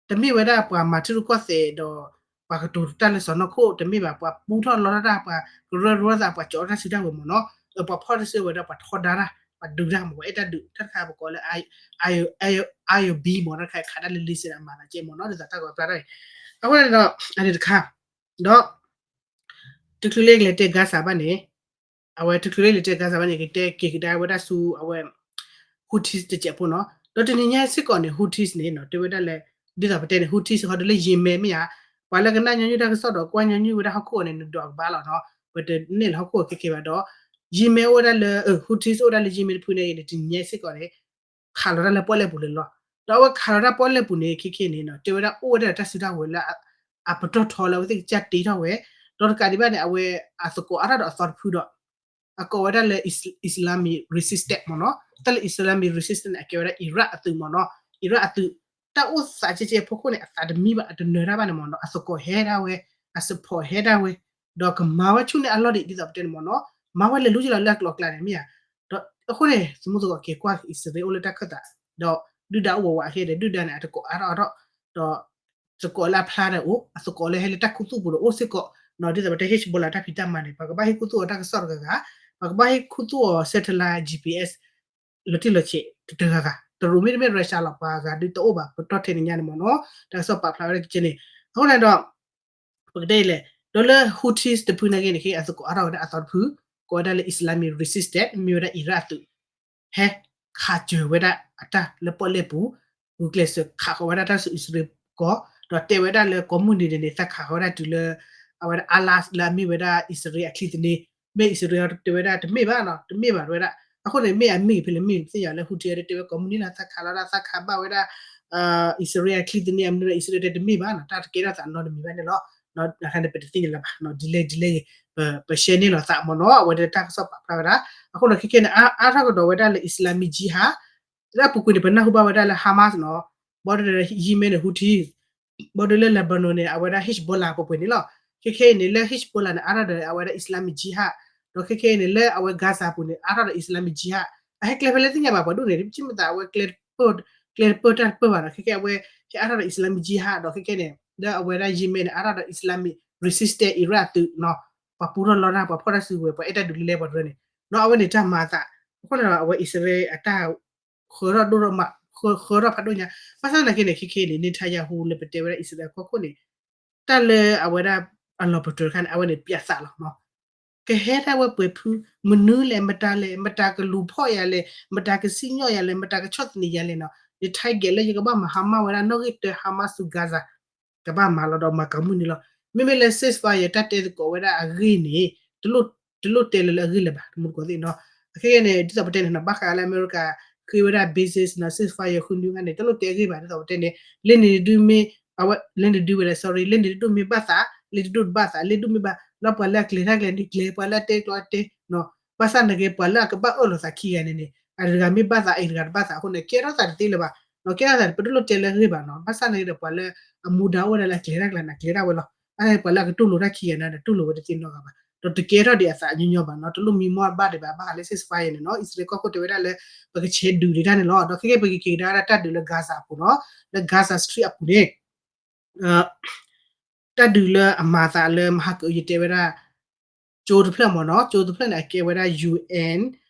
တမ့ၢ်ဝဲဒၣ်ပှၤမၤထံရူၢ်ကီၢ်သဲးဒီး ပှၤကတိၤတၢ်လၢစီၢ်နီၤခိၣ် တမ့ၢ်ဘၣ်, ပှၤပူထီၣ်လီတၢ်တၢ် ပှၤကရၢကရိသး ပှၤကၠီတၢ်စုတၢ်ဝဲၤမ့ၢ်နီၤ, ပှၤဖီၣ်တၢ်စုဝဲဒီး ပှၤထီဒါတၢ် ပှၤဒုးတၢ်မ့ၢ် ပှၤအဲၣ်တၢ်ဒုး တၢ်တခါပကိးလၢ Iron Beam မ့ၢ်နီၤ, တၢ်တခါခးတၢ်လၢ laser န့ၣ် အမၤသးကဲမ့ၢ်နီၤ, ဒ်သိးတၢ်ကပျၢ်တၢ်အံၤ, အဃိန့ၣ်ဒီး အန့ၣ်တခါ ဒီး တချုးလၢကလဲၤတဲ Gaza ဘၣ်န့ၣ်, အဝဲတချုးလၢလဲၤတဲ Gaza ဘၣ်န့ၣ် ကတဲက့ၤကဒါဝဲဒၣ်ဆူအဝဲ Houthis တစဲးဖိနီၤ, ဒီးတနံၤညါစ့ၢ်ကီးန့ၣ် Houthis န့ၣ်နီၤ တဲဝဲဒၣ်လၢ ဒ်သိးပတဲန့ၣ် Houthis ဟီဒုလၢ Yemen မ့ၢ်ဧါ, ပှၤလၢကနၣ်ညီနုၢ်တၢ်ကစီၣ်ဒီးကွၢ်ညီနုၢ်ဝဲဒၣ်ဟီၣ်ခိၣ်အီၤန့ၣ် နဒွးကဘၣ်လီၤနီၤ, ပတနဲၣ်လီၤဟီၣ်ခိၣ်အီၤခဲကဲဘၣ်ဒီး Yemen အိၣ်ဝဲဒၣ်လၢ Houthis အိၣ်ဝဲဒၣ်လၢ Yemen တဖုန့ၣ်အံၤန့ၣ် တနံၤညါစ့ၢ်ကီးန့ၣ် ခးလီၤတၢ်လၢပီၣ်လဲၣ်ပူၤလၢလီၤ, ဒီးအဝဲခးလီၤတၢ်ပီၣ်လဲၣ်ပူၤန့ၣ် ခဲကဲန့ၣ်နီၤ တဲဝဲဒၣ်အိၣ်ဝဲဒၣ်တၢ်စုတၢ်ဝဲၤလၢ အပတီၢ်ထီလၢအဝဲသ့ၣ်ကစၢ်တ့ထီၣ်ဝဲ, ဒီးတကးဒံးဘၣ်န့ၣ် အဝဲအသကိးအါထီၣ်ဒီးအသီတဖုဒီး အကိးဝဲဒၣ်လၢ Islamic resistance မ့ၢ်နီၤ, တၢ်လၢ Islamic resistance န့ၣ် အကဲဝဲဒၣ် Iraq အသုးမ့ၢ်နီၤ, Iraq အသုး, တၢ်အိၣ်သးကဲကဲအဖီခိၣ်န့ၣ် အသးတမံဘၣ် အတနၢၤတၢ်ဘၣ်န့ၣ်မ့ၢ်နီၤ, အသကိးဟဲဒၣ်ဝဲ, အ support ဟဲဒၣ်ဝဲ, ဒီးကမၤဝဲဆူၣ်န့ၢ်အလီၢ်ဒံး ဒ်သိးပတဲန့ၣ်မ့ၢ်နီၤ, မၤဝဲလဲၤလူၤက့ၤလီၤလၢအကျိၤအကျဲန့ၣ်မ့ၢ်ဧါ, ဒီးအဃိန့ၣ် သမူသကိးက့ၤကွၢ်အံၣ်စရ့လးအိၣ်လၢတၢ်ခၢၣ်သး, ဒီးဒုၣ်ဒါအိၣ်ဝးဝးအဃိဒီး ဒုၣ်ဒါန့ၣ် အတကိးအါထီၣ်အါထီၣ်, ဒီး သကိးလၢအဖျါဒီးအိၣ်, အသကိးလၢဟဲလၢတၢ်ခူသူၣ်ပူၤဒီးအိၣ်စ့ၢ်ကီး, ဒ်သိးပတဲ Hezbollah တၢ်ဖံးတၢ်မၤန့ၣ် ပှၤကဘၣ်ဟ့ၣ်ခူသူၣ်အီၤတၢ်ကစီၣ်တဂၤဂၤ, ပှၤကဘၣ်ဟ့ၣ်ခူသူၣ်အီၤ satellite G P S လီၤတံၢ်လီၤဆဲးတဂၤဂၤ, တရူးမ့တမ့ၢ် Russia လီၤ ပှၤဂၤဒုးတအိၣ်ဘၣ် ပတီၢ်ထဲန့ၣ်ညါန့ၣ်မ့ၢ်နီၤ, တၢ်ကစီၣ်ပာ်ဖျါဝဲဒၣ်ကဲန့ၣ်, အဃိန့ၣ်ဒီး ပကတဲလဲၣ်, ဒီးလၢ Houthis တဖုနာ်က့န့ၣ် အသကိးအါထီၣ်ဝဲဒၣ်အသီတဖု, ကိးဝဲဒၣ်လၢ Islamic Resistance မ့ၢ်ဝဲဒၣ် Iraq အသုး, ဟဲခးစၢၤဝဲဒၣ်အတၢ်လၢပီၣ်လဲၣ်ပူၤ, ဂုာ်ကျဲးစၢးခးဃီၤဝဲဒၣ်တၢ်ဆူအံၣ်စရ့လးကီၢ်, ဒီးတဲဝဲဒၣ်လၢကိးမုၢ်နံၤဒဲးန့ၣ် သးခးဃီၤဝဲဒၣ်တုၤလၢ အဝဲဒၣ် Al-Asad လၢအမ့ၢ်ဝဲဒၣ်အံၣ်စရ့လးအချံသန့, မ့ၢ်အံၣ်စရ့လးတဲဝဲဒၣ်တမ့ၢ်ဘၣ်နီၤ, တမ့ၢ်ဘၣ်တဲဝဲဒၣ်, အဃိန့ၣ် မ့ၢ်အမ့ၢ်ဖဲလဲၣ် မ့ၢ်ပသ့ၣ်ညါလၢ Houthi တဲဝဲကိးမုၢ်နံၤလၢသးခးလီၤဒၣ် သးခးဘၣ်ဝဲဒၣ် အံၣ်စရ့လးအချံသန့ အမနုၤဒီး အံၣ်စရ့လးတဲတမ့ၢ်ဘၣ်နီၤ, တၢ်တကဲထီၣ်သးနီတမံၤဘၣ်န့ၣ်လီၤ. အခါန့ၣ် ပတသ့ၣ်ညါလၢၤဘၣ်, ဒ်လဲၣ်ဒ်လဲၣ်ဂ့ၤ ပရှဲန့ၢ်လိာ်သးမ့ၢ်နီၤ, အဝဲဒၣ်တၢ်ကစီၣ်ပာ်ဖျါဝဲဒၣ်, အဃိန့ၣ် ခဲခဲန့ၣ် အါထီၣ်ကဒီးဝဲဒၣ်လၢ Islamic Jihad လၢအပူၤကွံာ်န့ၣ် ပနၢ်ဟူဘၣ်ဝဲဒၣ်လၢ Hamas နီၤ, ဘၣ်ဒီး Yemen န့ၣ် Houthi, ဘၣ်ဒီးလၢ Lebanon န့ၣ် အဝဲဒၣ် Hezbollah ပှဲၤပှဲၤန့ၣ်လီၤ. ခဲခဲအံၤန့ၣ် လၢ Hezbollah န့ၣ် အါထီၣ်ဒီးအဝဲဒၣ် Islamic Jihad, ဒီးခဲခဲအံၤန့ၣ် လၢအဝဲ Gaza ပူၤန့ၣ် အါထီၣ်ဒီး Islamic Jihad, အဟဲကျဲဖဲလဲၣ်သ့ၣ်ညါဘၣ် ပှၤဒိၣ်န့ၣ် တမ့ၢ်သးအဝဲ ကျဲတပၢၢ်တၢ်တပၢၢ်ဘၣ်နီၤ, ခဲခဲအဝဲ ဟဲအါထီၣ်ဒီး Islamic Jihad ဒီးခဲခဲန့ၣ် လၢအဝဲဒၣ် Yemen န့ၣ် အါထီၣ်ဒီး Islamic Resistance Iraq သုးနီၤ, ပှၤပူထီၣ်လီတၢ် ပှၤဖီၣ်တၢ်စုကဝဲၤ ပှၤအဲၣ်တၢ်ဒုးလၢလဲပှၤတရၢန့ၣ်, ဒီးအဝဲန့ၣ်တၢ်မၤအသး, အဃိန့ၣ်ဒီး အဝဲအံၣ်စရ့လးအတၢ် ဃၢထီၣ်ဒိၣ်ထီၣ်မး ဃၢထီၣ်ဖးဒိၣ်ညါ, ဘၣ်ဆၣ်သနာ်က့န့ၣ် ခဲခဲအံၤန့ၣ် Netanyahu လၢပတဲဝဲဒၣ်အံၣ်စရ့လးကီၢ်ခိၣ်န့ၣ် တၢ်လၢအဝဲဒၣ်အလီၢ်ပတြၢၤတခါန့ၣ် အဝဲန့ၣ် ပြသ လီၤနီၤ, ကဟဲဒၣ်ဝဲပှဲၤဖု မနုၤလဲၣ် မတၤလဲၣ် မတၤကလူၤဖီၣ်ယၤလဲၣ် မတၤကစံၣ်ညီၣ်ယၤလဲၣ် မတၤကဆီၣ်သနံးယၤလဲၣ်နီၤ, ယ target လၢယကဘၣ်မၤဟါမၢ်ဝဲဒၣ်နီၣ်ဂံၢ်တၢ ဟါမၢ်ဆူ Gaza ကဘၣ်မၤလီၤဒီးမၤကိးမုၢ်နံၤလီၤ. မ့မ့ၢ်လၢ ceasefire တၢ်တဲသကိးဝဲဒၣ်အဂ့ၢ်န့ၣ် တလိၣ်တဲလၢလၢအဂ့ၢ်လၢၤဘၣ် တမူတကိးသ့ၣ်နီၤ, အခဲခဲန့ၣ် ဒ်သိးပတဲန့ၣ်နီၤ ဘၣ်ဃးလၢအမဲရကၤ ဃ့ဝဲဒၣ် bases နီၤ ceasefire ဃုနွံခါန့ၣ် တလိၣ်တဲအဂ့ၢ်ဘၣ် ဒ်သိးပတဲန့ၣ် လၢန့ၣ်ဒုမ့ၢ် အဝဲ လၢန့ၣ်ဒုဝဲလဲၣ် sorry လၢန့ၣ်တဒိၣ်မ့ၢ်ဘၣ်သး လၢတဒိၣ်တဘၣ်သး လၢဒိၣ်မ့ၢ်ဘၣ် လၢပှၤလၢအကျဲၤတၢ်ကျဲၤန့ၣ်ကျဲၤ ပှၤလၢအတဲကျိးအတဲနီၤ, ဘၣ်ဆၣ်သနာ်က့ ပှၤလၢအကဘၣ်အၢၣ်လီၤသးခံဂၤန့ၣ်န့ၣ် အတဂၤမ့ၢ်ဘၣ်သး အတဂၤတဘၣ်သးအဃိန့ၣ် ကဲထီၣ်သးတသ့လၢၤဘၣ်, ကဲထီၣ်သးပဒိၣ်လိၣ်တဲလၢအဂ့ၢ်ဘၣ်နီၤ, ဘၣ်ဆၣ်န့ၣ်ဒီးပှၤလၢအမူဒါအိၣ်ဝဲဒၣ်လၢအကျဲၤတၢ်ကျဲၤန့ၣ် ကျဲၤဒၣ်ဝဲလီၤ, အပှၤလၢအကတူၢ်လိာ်တၢ်ခံဂၤန့ၣ်ဒီး တူၢ်လိာ်ဝဲတသ့နီတဂၤဘၣ်, ဒီးတကဲထီၣ်ဒံးအသးညီညီဘၣ်နီၤ, တလိၣ်မံမီၢ်ဘၣ်ဒံးဘၣ်, ဘၣ်ဃးလၢ ceasefire န့ၣ်နီၤ, အံၣ်စရ့လးကီၢ်ခိၣ်တဲဝဲဒၣ်လၢ ပကဆဲးဒုးဒံးတၢ်န့ၣ်လီၤ, ဒီးခဲကဲပကက့ၤကဒါဝဲဒၣ်တၢ်ဒုးလၢ Gaza အပူၤနီၤ, လၢ Gaza Strip အပူၤန့ၣ် တၢ်ဒုးလၢအမၤသးလၢမဟါကအု ယတဲဝဲဒၣ် ကၠိတဖျၢၣ်မ့ၢ်နီၤ, ကၠိတဖျၢၣ်န့ၣ် အကဲဝဲဒၣ် U N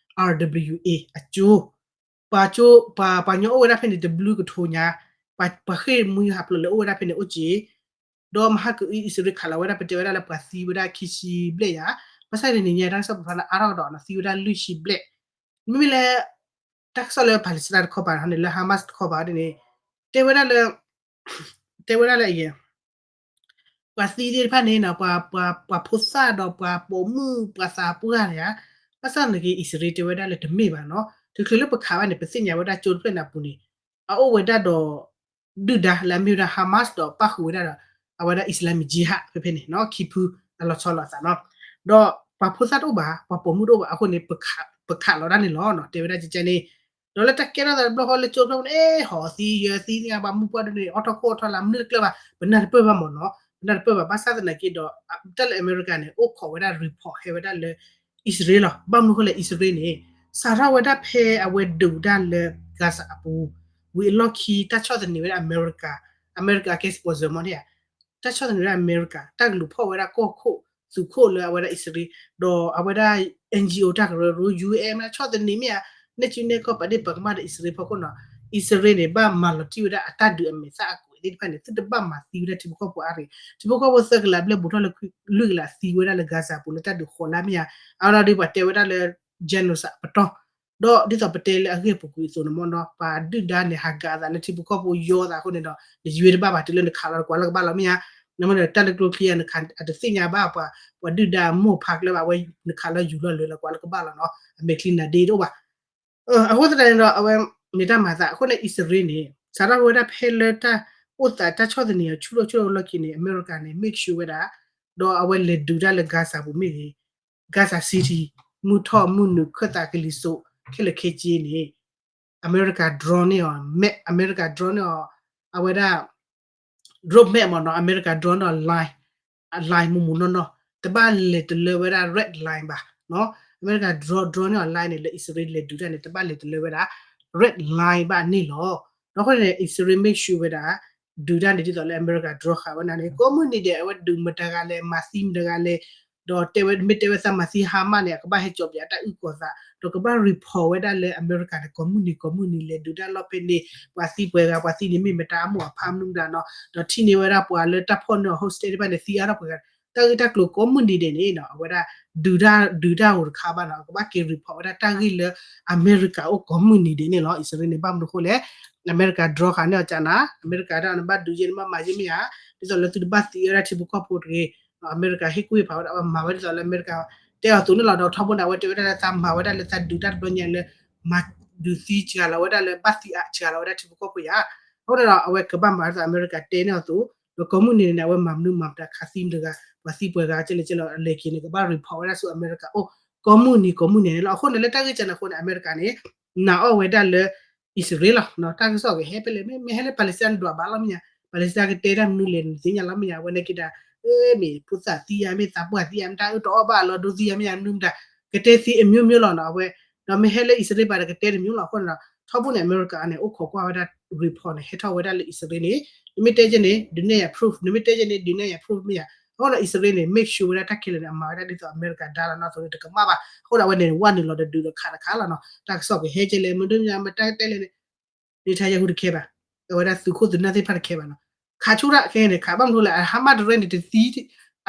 R W A အကၠိ, ပှၤကၠိ ပှၤ ပှၤကညီအိၣ်ဝဲဒၣ်ဖဲန့ၣ် တဘျုးကထိညါ, ပှၤ ပှၤဃ့ၢ်မှံဟးဖျိးလၢအိၣ်ဝဲဒၣ်ဖဲန့ၣ်အိၣ်က့ၤ, ဒီးမဟါကအု အံၣ်စရ့လးခးလီၤဝဲဒၣ် ပတဲဝဲဒၣ်လၢပှၤသံဝဲဒၣ်ခံဆံဘျဲၣ်ယါ, ဘၣ်ဆၣ်န့ၣ် ညါတၢ်ကစီၣ်ပဖးလၢအါထီၣ်ကဒီးနီၤ, သံဝဲဒၣ်လွံၢ်ဆံဘျဲၣ်, မ့မ့ၢ်လၢ တၢ်ကစီၣ်လၢ Palestine တခီပၤန့ၣ် လၢ Hamas တခီပၤန့ၣ် တဲဝဲဒၣ်လၢ တဲဝဲဒၣ်လၢအံၤ ပှၤသံသ့ၣ်တဖၣ်န့ၣ်နီၤ, ပှၤ ပှၤ ပှၤဖိသၣ်ဒီးပှၤပိာ်မုၣ်ပှၤသးပှၢ်န့ၣ်ဧါ, ဘၣ်ဆၣ်သနာ်က့ အံၣ်စရ့လးတဲဝဲဒၣ်လၢတမ့ၢ်ဘၣ်နီၤ, တချုးလၢပခးဘၣ်န့ၣ် ပသ့ၣ်ညါဝဲဒၣ်ကၠိတဖျၢၣ်န့ၣ်အပူၤန့ၣ် အအိၣ်ဝဲဒၣ်ဒီး ဒုၣ်ဒါလၢအမ့ၢ်ဝဲဒၣ် Hamas ဒီးပၣ်ဃုာ်ဝဲဒၣ်ဒီး အဝဲဒၣ် Islamic Jihad ဖဲဖဲန့ၣ်နီၤ, ခံဖု အလီၤဆီလီၤအသးနီၤ, ဒီးပှၤဖိသၣ်တအိၣ်ဘၣ် ပှၤပိာ်မုၣ်တအိၣ်ဘၣ်အဃိန့ၣ် ပခးလီၤဒၣ်န့ၣ်လီၤနီၤ, တဲဝဲဒၣ်ကကဲန့ၣ် ဒီးလၢတၢ်ကဲထီၣ်သးတဘျီဃီလၢကၠိတဖျၢၣ်န့ၣ် ဟီၣ်သံယၢၤသံသ့ၣ်ညါ ပှၤမုၣ်ပှၢ်ဒ်န့ၣ် အိၣ်ထီၣ်ခိၣ်အိၣ်ထီၣ်လၢမနုၤတကျၢၢ်ဘၣ် ပနၢ်တပၢၢ်ဘၣ်မ့ၢ်နီၤ, ပနၢ်တပၢၢ်ဘၣ် ဘၣ်ဆၣ်သနာ်က့ဒီး တၢ်လၢအမဲရကၤန့ၣ် အိၣ်ခိးဝဲဒၣ် report ဟဲဝဲဒၣ်လၢ အံၣ်စရ့လးလီၤ, ဘၣ်မနုၤအဃိလဲၣ် အံၣ်စရ့လးန့ၣ် စးထီၣ်ဝဲဒၣ်ဖဲအဝဲဒုးတၢ်လၢ Gaza အပူၤ ဝံၤအလီၢ်ခံ တၢ်ဆီၣ်သနံးဝဲဒၣ်အမဲရကၤ, အမဲရကၤကဲ sponsor မ့ၢ်န့ၣ်ဧါ, တၢ်ဆီၣ်သနံးဝဲဒၣ်အမဲရကၤ တၢ်ကလူၤဖီၣ်ဝဲဒၣ်ကီၢ်ခိၣ် သုးခိၣ်လၢအဝဲဒၣ်အံၣ်စရ့လး, ဒီးအဝဲဒၣ် N G O တၢ်ကရၢကရိ U N မ့ၢ်ဆီၣ်သနံးမ့ၢ်ဧါ, နဲၣ်စုနဲၣ်ကီၢ်ပာ်ဒ့ၣ်ပာ်ကမၣ်ဒီးအံၣ်စရ့လးဖီခိၣ်နီၤ, အံၣ်စရ့လးန့ၣ် ဘၣ်မၤလီၤတံၢ်ဝဲဒၣ်အတၢ်ဒုးအမဲာ်သၣ်အကွဲးသ့ၣ်တဖၣ်န့ၣ် သုတဘၣ်မၤသံဝဲဒၣ်ထံဖိကီၢ်ဖိအါရံၤ, ထံဖိကီၢ်ဖိသၢကလးဘျဲၣ်ဘူးထီၣ်လၢလွံၢ်ကလးသံဝဲဒၣ်လၢ Gaza ပူၤလၢတၢ်ဒုးဃိးလါမ့ၢ်ဧါ, အဝဲဒၣ်ဒီးပှၤတဲဝဲဒၣ်လၢ genocide ပတီၢ် ဒီးဒ်သိးပတဲလၢအဂ့ၢ်ပူၤကွံာ်အသိးန့ၣ်မ့ၢ်နီၤ, ပှၤဒုၣ်ဒါန့ၣ် ဟးကးအသးလၢထံဖိကီၢ်ဖိယီအသးအဃိန့ၣ်ဒီး နယွ့တဘၣ်ဘၣ် တုၤလၢနခးလီၤကွၢ်လၢကဘၣ်လီၤမ့ၢ်ဧါ, နမ့ၢ်ဒီးတၢ်လၢကျိချံယါနခးအတသ့ၣ်ညါဘၣ်ပှၤ, ပှၤဒုၣ်ဒါမိၢ်ဖးကျၢဘၣ်ဝဲ နခးလီၤယူၤလီၤလၢလီၤကွၢ်လၢကဘၣ်လီၤနီၤ, အမဲာ်ချံနၤဒ့တအိၣ်ဘၣ် အဃိသတးန့ၣ်ဒီး အဝဲမ့ၢ်တၢ်မၤသးအဃိန့ၣ် အံၣ်စရ့လးန့ၣ် စးထီၣ်ဝဲဒၣ်ဖဲလၢတၢ်အိၣ်သးတၢ်ဆီၣ်သနံးအဆူၣ်ထီၣ်ဆူၣ်ထီၣ်လီၢ်ခံန့ၣ် အမဲရကၤန့ၣ် make sure ဝဲဒၣ် ဒီးအဝဲလဲၤဒုးတၢ်လၢ Gaza ပူၤမ့ၢ်ဂ့ၤ, Gaza City မုၢ်ထီၣ်မုၢ်နုာ်ခၢၣ်သးကလံၤစိး ခဲလၢာ်ခဲဆ့န့ၣ် အမဲရကၤ drone န့ၢ်အီၤ map အမဲရကၤ drone န့ၢ်အီၤ အဝဲဒၣ် road map မ့ၢ်နီၤ, အမဲရကၤ drone န့ၢ်အီၤ line, line မူမူနီၢ်နီၢ်, တဘၣ်လဲၤတလၢဝဲဒၣ် red line ဘၣ်, အမဲရကၤ drone, drone န့ၢ်အီၤ line န့ၣ် လၢအံၣ်စရ့လးလဲၤဒုးတၢ်န့ၣ် တဘၣ်လဲၤတလၢဝဲဒၣ် red line ဘၣ်န့ၣ်လီၤ. ဒီးအဃိန့ၣ် အံၣ်စရ့လး make sure ဝဲဒၣ် ဒုးတၢ်န့ၣ် ဒ်သိးလၢအမဲရကၤ drone ဃာ်ဝဲဒၣ်န့ၣ် ကိးမုၢ်နံၤဒဲး အဝဲဒုးမတၤဂၤလဲၣ် မၤသံမတၤဂၤလဲၣ်, ဒီးတဲဝဲ မ့ၢ်တဲဝဲသးမၤသံ Hamas န့ၣ် အကဘၣ်ဟဲကၠီၤပၠးတၢ်အုၣ်ကီၤသး ဒီးကဘၣ် report ဝဲဒၣ်လၢအမဲရကၤန့ၣ် ကိးမုၢ်နံၤကိးမုၢ်နံၤ လဲၤဒုးတၢ်လီၢ်ဖဲန့ၣ် ပှၤသံပှဲၤဂၤ ပှၤသံန့ၣ်မ့ၢ်မတၤအမိၢ်အဖါမနုၤမတၤနီၤ, ဒီးထံၣ်န့ၢ်ဝဲဒၣ်ပှၤလၢတၢ်ဖီၣ်န့ၢ်အီၤ hostage တဖၣ်န့ၣ် သံအါထီၣ်ပှဲၤဂၤ, တၢ်ဂ့ၢ်တၢ်ကျိၤကိးမုၢ်နံၤဒဲးန့ၣ်နီၤ အဝဲဒၣ် ဒုးတၢ် ဒုးတၢ်ဧိၤတခါဘၣ်နီၤ အကဘၣ်က့ၤ report ဝဲဒၣ်တၢ်ဂ့ၢ်လၢအမဲရကၤအိၣ်ကိးမုၢ်နံၤဒဲးန့ၣ်လီၤ. အံၣ်စရ့လးန့ၣ် ဘၣ်မနုၤအဃိလဲၣ်, အမဲရကၤ drone ဃာ်န့ၢ်အီၤကနၤ အမဲရကၤဒၣ်နဘၣ်ဒုးယဲၢ် နဘၣ်မၤယဲၢ်မ့ၢ်ဧါ, ဒ်သိးလၢသုတဘၣ်သံဝဲဒၣ်ထံဖိကီၢ်ဖိတဂ့ၤ, အမဲရကၤဟ့ၣ်ကူၣ်ဟ့ၣ်ဖးဝဲဒၣ် အဝဲမၤဝဲဒ်သိးလၢအမဲရကၤ တဲအီၤအသိးန့ၣ်လီၤ. ဒီးထီဘိန့ၣ် အဝဲတဲဝဲဒၣ်လၢသးမၤဝဲဒၣ်လၢသးဒုးတၢ်တဘျီညါလၢ မၤဒုးသံစှၤလီၤဝဲဒၣ်လၢဘၣ်သံအါစှၤလီၤဝဲဒၣ်ထံဖိကီၢ်ဖိယါ, အဃိန့ၣ်ဒီး အဝဲကဘၣ်မၤဒ်သိးအမဲရကၤတဲန့ၢ်အီၤအသိး, ဒီးကိးမုၢ်နံၤန့ၣ် အဝဲမၤမနုၤမၤမတၤ ခးသံမတၤဂၤ ပှၤသံပှဲၤဂၤကဲလဲၣ်ကဲလဲၣ် အလဲၤက့ၤန့ၣ် ကဘၣ် report ဝဲဒၣ်ဆူအမဲရကၤအိၣ် ကိးမုၢ်နံၤကိးမုၢ်နံၤန့ၣ်လီၤ. အဃိန့ၣ် လၢတၢ်ဂ့ၢ်ကနၤအဃိန့ၣ် အမဲရကၤန့ၣ် နာ်အီၣ်ဝဲဒၣ်လၢ အံၣ်စရ့လးလီၤ. တၢ်ကစီၣ်ကဟဲဖဲလဲၣ် မ့ၢ်ဟဲလၢ Palestine ဒွးဘၣ်လီၤမ့ၢ်ဧါ, Palestine ကတဲတၢ်မနုၤလဲၣ် နသ့ၣ်ညါလီၤမ့ၢ်ဧါ, အဝဲန့ၣ်က့ၤဒၣ် မ့ၢ်ဖိသၣ်သံဧါ မ့ၢ်သးပှၢ်သံဧါ မ့ၢ်တၢ်အၢၣ်တအီၣ်ဘၣ်လီၤ ဒိသံဧါ မ့ၢ်ဧါ မနုၤမတၤ ကတဲသံအမျိုးမျိုးလီၤနီၤ အဝဲ, ဒီးမ့ၢ်ဟဲလၢအံၣ်စရ့လးဘၣ်ဒီးကတဲတမျိုးလီၤ. အဃိန့ၣ်ဒီး ထီဘိန့ၣ် အမဲရကၤန့ၣ် အိၣ်ခိးကွၢ်ဝဲဒၣ် report န့ၣ် ဟဲထီၣ်ဝဲဒၣ်လၢအံၣ်စရ့လးန့ၣ်, နမ့ၢ်တဲကဲန့ၣ် ဒုးနဲၣ်ယၤ proof, နမ့ၢ်တဲကဲန့ၣ် ဒုးနဲၣ်ယၤ proof မ့ၢ်ဧါ. အဃိဒီးအံၣ်စရ့လးန့ၣ် make sure ဝဲဒၣ်တၢ်ခဲလၢာ်န့ၣ် အမၤဝဲဒၣ်ဒ်သိးအမဲရကၤဒါလီၤနီၤ အသိးန့ၣ် တကမၣ်ဘၣ်. အဃိဒီးအဝဲန့ၣ် ဝဲနုာ်လီၤဒီးဒုးဒီးခးတခါလီၤနီၤ တၢ်ကစီၣ်ကဟဲကဲလဲၣ် မ့ၢ်ဒုးမ့ၢ်မတၢ်ကတဲလဲၣ်န့ၣ် Netanyahu တခဲဘၣ်, အဝဲဒၣ်သုးခိၣ်သုးနၢ်သ့ၣ်တဖၣ်တခဲဘၣ်နီၤ. ခးဆိတၢ်ခဲန့ၣ် ခးဘၣ်မနုၤလဲၣ် Hamas တရဲန့ၣ် တသံ,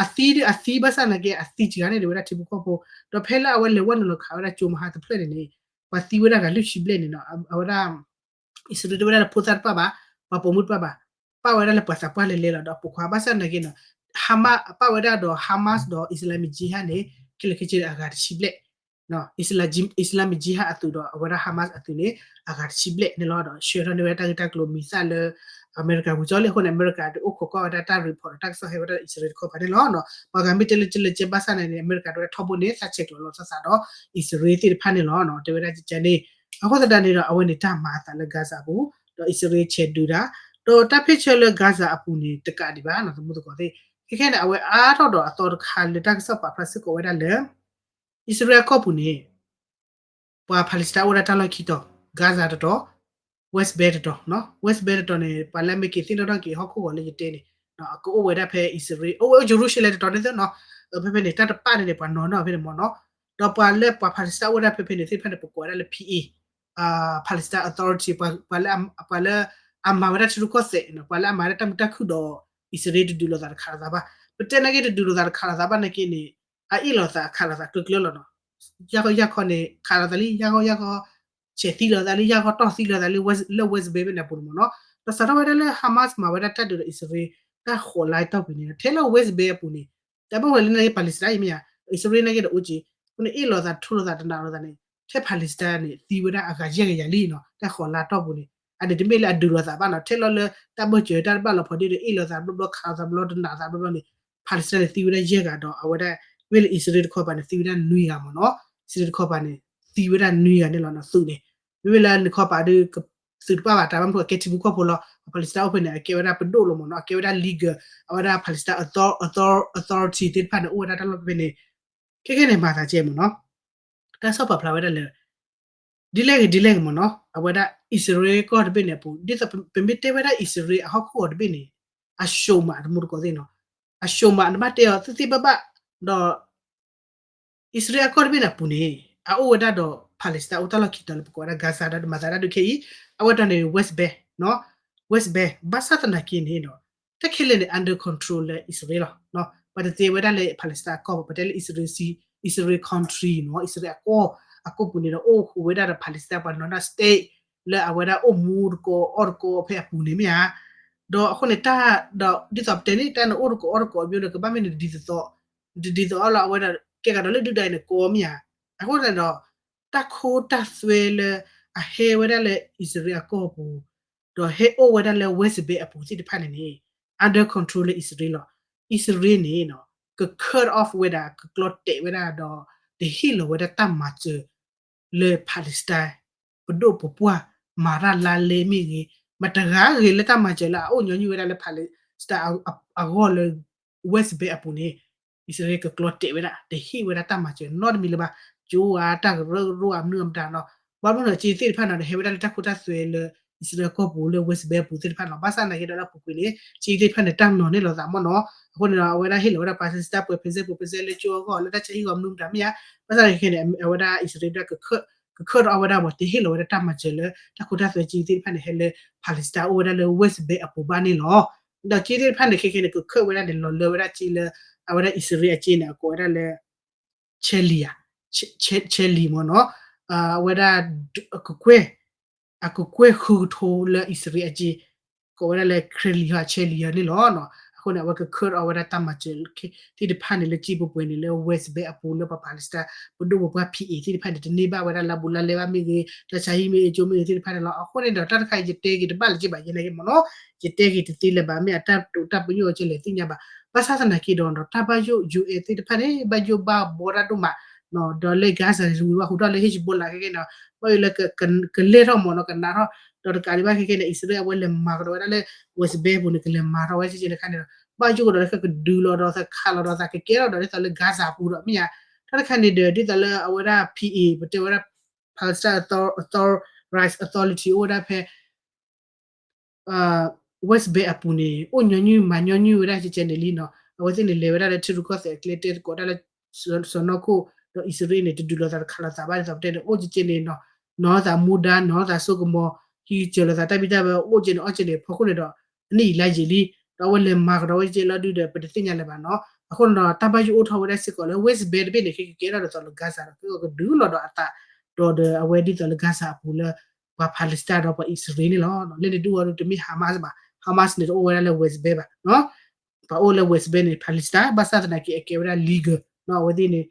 အသံဒ်အသံဘၣ်ဆၣ်နာ်က့ အသံစှၤန့ၢ်ဒံးဝဲဒၣ်ထံဖိကီၢ်ဖိ, ဒီးဖဲလၢအဝဲလဲၤဝဲနုာ်လီၤခးဝဲဒၣ်ကၠိမဟါတဖျၢၣ်န့ၣ်န့ၣ် ပှၤသံဝဲဒၣ်ဂၤလွံၢ်ဆံဘျဲၣ်န့ၣ်နီၤ အဝဲဒၣ် အံၣ်စရ့လးတဲဝဲဒၣ်လၢဖိသၣ်တပၣ်ဘၣ်, ပှၤပိာ်မုၣ်တပၣ်ဘၣ်, ပၣ်ဝဲဒၣ်လၢပှၤသးပှၢ်လဲၤလဲၤလီၤ ဒီးပိာ်ခွါဘၣ်ဆၣ်နာ်က့နီၤ Hamas ပၣ်ဝဲဒၣ်ဒီး Hamas ဒီး Islamic Jihad န့ၣ် ခဲလၢာ်ခဲဆ့အဂၤတဆံဘျဲၣ် Islamic Jihad အသုးဒီးအဝဲဒၣ် Hamas အသုးန့ၣ် အဂၤတဆံဘျဲၣ်န့ၣ်လီၤ. ဒီးဆှၢထီၣ်န့ၢ်ဝဲဒၣ်တၢ်ဂ့ၢ်တၢ်ကျိၤမံၤသၣ်လၢ အမဲရကၤဝံၤကၠီလံအဃိန့ၣ် အမဲရကၤဒုးအိၣ်ခိးကွၢ်ဝဲဒၣ်တၢ် report ဒီးတၢ်ကစီၣ်ဟဲဝဲဒၣ်လၢအံၣ်စရ့လးတခီပၤန့ၣ်လီၤ. ပှၤဂၤမ့ၢ်တဲလၢကဲလၢကဲဘၣ်ဆၣ်နာ်က့န့ၣ် အမဲရကၤတဲဝဲဒၣ်ထီဘိန့ၣ် သးဆဲးကျိးလီၤသးသးဒီး အံၣ်စရ့လးသ့ၣ်တဖၣ်န့ၣ်လီၤ. တဲဝဲဒၣ်ကကန့ၣ် အဃိသတးန့ၣ်ဒီး အဝဲန့ၣ်တၢ်မၤအသးလၢ Gaza အပူၤ ဒီးအံၣ်စရ့လးဆဲးဒုးတၢ် ဒီးတၢ်ဖ့ၣ်ဆၢလၢ Gaza အပူၤန့ၣ် တကးဒံးဘၣ်နီၤ သမူသကိးသ့ၣ် ခဲခဲန့ၣ် အဝဲအါထီၣ်ဒီးအသီတခါလၢတၢ်ကစီၣ်ပာ်ဖျါစ့ၢ်ကီးဝဲဒၣ်လၢ အံၣ်စရ့လးကီၢ်ပူၤန့ၣ် ပှၤ Palestine အိၣ်ဝဲဒၣ်တၢ်လီၢ်ခံတီၤ Gaza တတီၤ West Bank တတီၤနီၤ West Bank တတီၤန့ၣ် ပှၤလၢအမ့ၢ်က့ၤသ့ၣ်နီၣ်ထီၣ်က့ၤဟီၣ်ခိၣ်ဂီၤလၢယတဲန့ၣ် အကအိၣ်ဝဲဒၣ်ဖဲအံၣ်စရ့လး အိၣ်ဝဲ Jerusalem တတီၤန့ၣ်သ့နီၤ ဖဲဖဲန့ၣ် တၢ်တပာ်န့ၣ်န့ၣ် ပှၤနီၤနီၤဖဲန့ၣ်မ့ၢ်နီၤ ဒီးပှၤလၢပှၤ Palestine အိၣ်ဝဲဒၣ်ဖဲဖဲန့ၣ်သ့ၣ်တဖၣ်န့ၣ် ပကိးဝဲဒၣ်လၢ P A Palestine Authority ပှၤလၢ ပှၤလၢအမၤဝဲဒၣ်ထံရူၢ်ကီၢ်သဲး ပှၤလၢအမၤဝဲဒၣ်တၢ်မုာ်တၢ်ခုၣ်ဒီး အံၣ်စရ့လးတဒုးလိာ်သးတခးလိာ်သးဘၣ် ပတဲနာ်က့ တဒုးလိာ်သးတခးလိာ်သးဘၣ်နာ်က့န့ၣ် အအ့ၣ်လိာ်သးခးလိာ်သးကျၢၤကျၢၤလီၤနီၤ ယၢ်ခီယၢ်ခီန့ၣ် ခးလိာ်သးလံ ယၢ်ခီယၢ်ခီ ဆဲးသံလိာ်သးလံ ယၢ်ခီတီၢ်သံလိာ်သးလံ လၢ West Bank ဖဲန့ၣ်အပူၤန့ၣ်မ့ၢ်နီၤ ဒီးစးထီၣ်ဝဲဒၣ်လၢ Hamas မၤဝဲဒၣ်တၢ်ဒုးဒီးအံၣ်စရ့လး တၢ်ဃိးလါတီၢ်ပူၤန့ၣ် ထဲလၢ West Bank အပူၤန့ၣ် တၢ်ဘၣ်ဝဲလၢနာ်က့ Palestine အံၤမ့ၢ်ဧါ အံၣ်စရ့လးနာ်က့ဒီးအိၣ်က့ၤ အဃိန့ၣ် အ့ၣ်လိာ်သးထိၣ်လိာ်သးတနာ်လိာ်သးန့ၣ် ထဲ Palestine န့ၣ် သံဝဲဒၣ်အဂၤယဲၢ်ကယၤလံနီၤ တၢ်ဃိးလါတီၢ်ပူၤန့ၣ် အန့ၣ်တမ့ၢ်လၢအဒုးလိာ်သးဘၣ်နီၤ ထဲလီၤလၢတၢ်ဘၢၣ်စၢၤတၢ်တဘၣ်လီၤဖီဒ့ဒီး အ့ၣ်လိာ်သးဘျီဘျီခးလိာ်သးဘျီတနာ်သးဘျီဘျီန့ၣ် Palestine န့ၣ် သံဝဲဒၣ်ယဲၢ်ဂၤဒီး အဝဲဒၣ် မ့ၢ်လၢအံၣ်စရ့လးတခီပၤန့ၣ် သံဝဲဒၣ်နွံဂၤမ့ၢ်နီၤ အံၣ်စရ့လးတခီပၤန့ၣ် သံဝဲဒၣ်နွံဂၤန့ၣ်လီၤနီၤ သုးန့ၣ် မ့မ့ၢ်လၢနခီပၤဒီး သုးတပာ်ဘၣ်တၢ်ဘၣ်မနုၤ ကဲထံဖိကီၢ်ဖိလီၤ Palestine အိၣ်ဖဲန့ၣ် အကဲဝဲဒၣ်ပဒိၣ်လီၤမ့ၢ်နီၤ အကဲဝဲဒၣ် legal အဝဲဒၣ် Palestine author- author- authority သ့ၣ်တဖၣ်န့ၣ် အိၣ်ဝဲဒၣ်တၢ်လီၢ်ဖဲဖဲန့ၣ် ခဲခဲန့ၣ် မၤသးကဲမ့ၢ်နီၤ တၢ်ကစီၣ်ပာ်ဖျါဝဲဒၣ်လၢ ဒ်လဲၣ်ဂ့ၤဒ်လဲၣ်ဂ့ၤမ့ၢ်နီၤ အဝဲဒၣ်အံၣ်စရ့လးကီၢ်တဘ့ၣ်န့ၣ်အပူၤ ဒ်သိးပမ့ၢ်တဲဝဲဒၣ်အံၣ်စရ့လးအဟီၣ်ခိၣ်ဂီၤတဘ့ၣ်န့ၣ် အ Shoma သမူသကိးသ့ၣ်နီၤ အ Shoma နဘၣ်တဲအီၤသ့သ့ဘၣ်ဘၣ် ဒီး အံၣ်စရ့လးအကီၢ်တဘ့ၣ်န့ၣ်အပူၤန့ၣ် အအိၣ်ဝဲဒၣ်ဒီး Palestine အိၣ်တၢ်လီၢ်ခံတီၤလၢပကိးဝဲဒၣ် Gaza ဒီးမၤသးဒၣ်ဒုးခဲအံၤ အဝဲတီၤန့ၣ် West Bank နီၤ West Bank ဘၣ်ဆၣ်သနာ်က့န့ၣ်ဒီး တၢ်ခဲလၢာ်န့ၣ် under control လၢအံၣ်စရ့လးလီၤ ပတတဲဝဲဒၣ်လၢ Palestine အကီၢ်ဘၣ် ပတဲလၢအံၣ်စရ့လး အံၣ်စရ့လး country နီၤ အံၣ်စရ့လးအကီၢ် အကီၢ်ပူၤန့ၣ်ဒီး အိၣ်ဃုာ်ဝဲဒၣ်ဒီး Palestine ပှၤနီၤဒၣ် state လၢအဝဲဒၣ်အိၣ်မူတကိးအီၣ်တကိးဖဲအပူၤန့ၣ်မ့ၢ်ဧါ ဒီးအဃိန့ၣ်တၢ် ဒီးဒ်သိးပတဲန့ၣ် တၢ်န့ၣ်အိၣ်တကိးအီၣ်တကိးအမျိုးန့ၣ် ကဘၣ်မ့ၢ်န့ၣ်ဒ်သိး ဒ်သိးအီၣ်လီၤအဝဲဒၣ် ကဲကဒီးလၢဒုၣ်ဒါအံၤန့ၣ်ကိးမ့ၢ်ဧါ အဃိန့ၣ်ဒီး တၢ်ခိတၢ်သွဲလၢ အဟဲဝဲဒၣ်လၢအံၣ်စရ့လးအကီၢ်ပူၤ ဒီးဟဲအိၣ်ဝဲဒၣ်လၢ West Bank အပူၤသ့ၣ်တဖၣ်န့ၣ်န့ၣ် under control လၢအံၣ်စရ့လးလီၤ အံၣ်စရ့လးန့ၣ် က cut off ဝဲဒၣ် ကကျီတဲာ်ဝဲဒၣ်ဒီး တဟ့ၣ်လီၤဝဲဒၣ်တၢ်မၤစၢၤ လၢ Palestine ပဒိၣ်ပပှၢ် မၤတၢ်လါလဲမ့ၢ်ဂ့ၤ မတၤဂၤဂ့ၤလၢတၢ်မၤစၢၤလၢအအိၣ်ညီနုၢ်ဝဲဒၣ်လၢ Palestine အဂီၢ်လၢ West Bank အပူၤန့ၣ် အံၣ်စရ့လးကကျီတဲာ်ဝဲဒၣ် တဟ့ၣ်ဝဲဒၣ်တၢ်မၤစၢၤနီတမံၤလၢၤဘၣ် ကၠိဧါ တၢ်ကရၢကရိဧါ မနုၤအမတၤနီၤ ဘၣ်မနုၤဒီး က့သ့ၣ်တဖၣ်န့ၣ်ဒီး ဟဲဝဲဒၣ်လၢတၢ်ခိတၢ်သွဲလၢ အံၣ်စရ့လးကီၢ်ပူၤလၢ West Bank ပူၤသ့ၣ်တဖၣ်န့ၣ်လီၤ ဘၣ်ဆၣ်သနာ်က့ဒီးလၢအပူၤကွံာ်န့ၣ် က့သ့ၣ်တဖၣ်န့ၣ် တၢ်နီၤန့ၢ်လိာ်သးမ့ၢ်နီၤ အဃိန့ၣ်ဒီး အဝဲဒၣ်ဟ့ၣ်လီၤဝဲဒၣ် Palestine ပှဲၤ percent ပှဲၤ percent လၢကၠိအဂီၢ် လၢတၢ်ဆါဟံၣ်ဂီၤမနုၤမတၤမ့ၢ်ဧါ ဘၣ်ဆၣ်သနာ်က့န့ၣ် အဝဲဒၣ်အံၣ်စရ့လးဒီး က cut off ဝဲဒၣ်မ့ၢ် တဟ့ၣ်လီၤဝဲဒၣ်တၢ်မၤစၢၤလၢ တၢ်ခိတၢ်သွဲက့သ့ၣ်တဖၣ်န့ၣ် ဟဲလၢ Palestine အိၣ်ဝဲဒၣ်လၢ West Bank အပူၤဘၣ်န့ၣ်လီၤ ဒီးက့သ့ၣ်တဖၣ်န့ၣ် ခဲခဲန့ၣ် က cut ဝဲဒၣ်န့ၣ် လီၤလၢဝဲဒၣ်က့လၢ အဝဲဒၣ်အံၣ်စရ့လးအက့န့ၣ် အကိးဝဲဒၣ်လၢ ဆဲလံၤဧါ ဆဲလံၤမ့ၢ်နီၤ အဝဲဒၣ် အကကွဲၢ် အကကွဲၢ်ဃုကထိလၢအံၣ်စရ့လးအက့ ကိးဝဲဒၣ်လၢ ဆဲလံၤဧါ ဆဲလံၤဧါန့ၣ်လီၤ. အဃိန့ၣ် အဝဲက cut off ဝဲဒၣ်တၢ်မၤစၢၤသ့ၣ်တဖၣ်န့ၣ် လၢက့ပှဲၤပှဲၤန့ၣ် လၢ West Bank အပူၤ လၢပှၤ Palestine ပဒိၣ်ပပှၢ် P A သ့ၣ်တဖၣ်န့ၣ် တန့ၢ်ဘၣ်ဝဲဒၣ်လါဘူးလါလဲဘၣ်မ့ၢ်ဂ့ၤ တၢ်ဆါဟံၣ်မ့ၢ်ဂ့ၤ ကၠိမ့ၢ်ဂ့ၤသ့ၣ်တဖၣ်န့ၣ်လီၤ. အဃိန့ၣ်ဒီး တၢ်တခါအံၤ ယတဲက့ၤတဘၣ်လၢၤက့ဘၣ် ယဲန့ၣ်က့မ့ၢ်နီၤ ယတဲက့ၤတသ့လၢၤဘၣ် မ့ၢ်အတၢ်တိာ်တၢ်ပညိၣ်အကလဲၤသ့ၣ်ညါဘၣ်. ဘၣ်ဆၣ်သနာ်က့ဒီး တၢ်ဘၣ်ယိၣ် ယူၢ်အဲၣ် သ့ၣ်တဖၣ်န့ၣ် ဘၣ်ယိၣ်ဘၣ်ဘီတၢ်ဒိၣ်မး ဒီးလၢ Gaza န့ၣ် ဝံၤဘၣ်ဟူထီၣ်လၢ Hezbollah ခဲခဲန့ၣ် ဘၣ်ယိၣ်လၢ ကလဲၢ်ထီၣ်မ့ၢ်နီၤ ကနးထီၣ် ဒီးတကးဒံးဘၣ်ခဲခဲန့ၣ် အံၣ်စရ့လးအဝဲလဲၤမၤကဒီးဝဲဒၣ်လၢ West Bank ပူၤန့ၣ် ကလဲၤမၤထီၣ်ဝဲကဲကဲန့ၣ်ခါန့ၣ်ဒီး ဘၣ်ယိၣ်ကဒီးလၢကဒုးလီၤဒီးသးခးလီၤဒီးသးကကဲထီၣ်ဒီးဒ်သိးလၢ Gaza ပူၤဒီးမ့ၢ်ဧါ တၢ်တခါန့ၣ်ဒီး ဒ်သိးလၢအဝဲဒၣ် P A ပတဲဝဲဒၣ် Palestine Author- Rights Authority အိၣ်ဝဲဒၣ်ဖဲ West Bank အပူၤန့ၣ် အိၣ်ညီနုၢ်မၤညီနုၢ်ဝဲဒၣ်ကဲကဲန့ၣ်လံနီၤ. အဝဲသ့ၣ်န့ၣ် လဲၤဝဲဒၣ်လၢထံရူၢ်ကီၢ်သဲးအကျဲ တဲသကိးတၢ်လၢ စီၤနီၢ်ခိၣ် ဒီးအံၣ်စရ့လးန့ၣ် တဒုးလိာ်သးတခးလိာ်သးဘၣ်ဒ်သိးပတဲန့ၣ် အိၣ်ကဲကဲန့ၣ်နီၤ နီၤသးမူဒါ နီၤသးစိကမီၤ ဟံးစၢၤလိာ်သးတၢ်ဘံၣ်တၢ်ဘၢ အိၣ်ကဲန့ၣ် အီၣ်ကဲန့ၣ် ဖီခိၣ်န့ၣ်ဒီး အနံၣ်အံၤလါယံာ်လံ ဒီးအဝဲလဲၤမၤကဒီးဝဲကဲလီၤဒုဒီး ပတသ့ၣ်ညါလၢၤဘၣ်နီၤ. အဃိန့ၣ်ဒီး တၢ်ဘၣ်ယိၣ်အိၣ်ထီၣ်ဝဲဒၣ်စ့ၢ်ကီးလၢ West Bank တဘ့ၣ်န့ၣ် ကကဲထီၣ်ဒ်သိးလၢ Gaza ဒီး ကကဒုးလီၤဒီးအသး ဒီးဒီးအဝဲဒ်သိးလၢ Gaza အပူၤလၢ ပှၤ Palestine ဒီးပှၤအံၣ်စရ့လးန့ၣ်လီၤ. လၢန့ၣ်ဒုးအီၤဒုးတမ့ၢ် Hamas ဘၣ် Hamas န့ၣ်တအိၣ်ဝဲဒၣ်လၢ West Bank ဘၣ် ပှၤအိၣ်လၢ West Bank န့ၣ် Palestine ဘၣ်ဆၣ်သနာ်က့အကဲဝဲဒၣ် legal နီၤ အဝဲသ့ၣ်န့ၣ်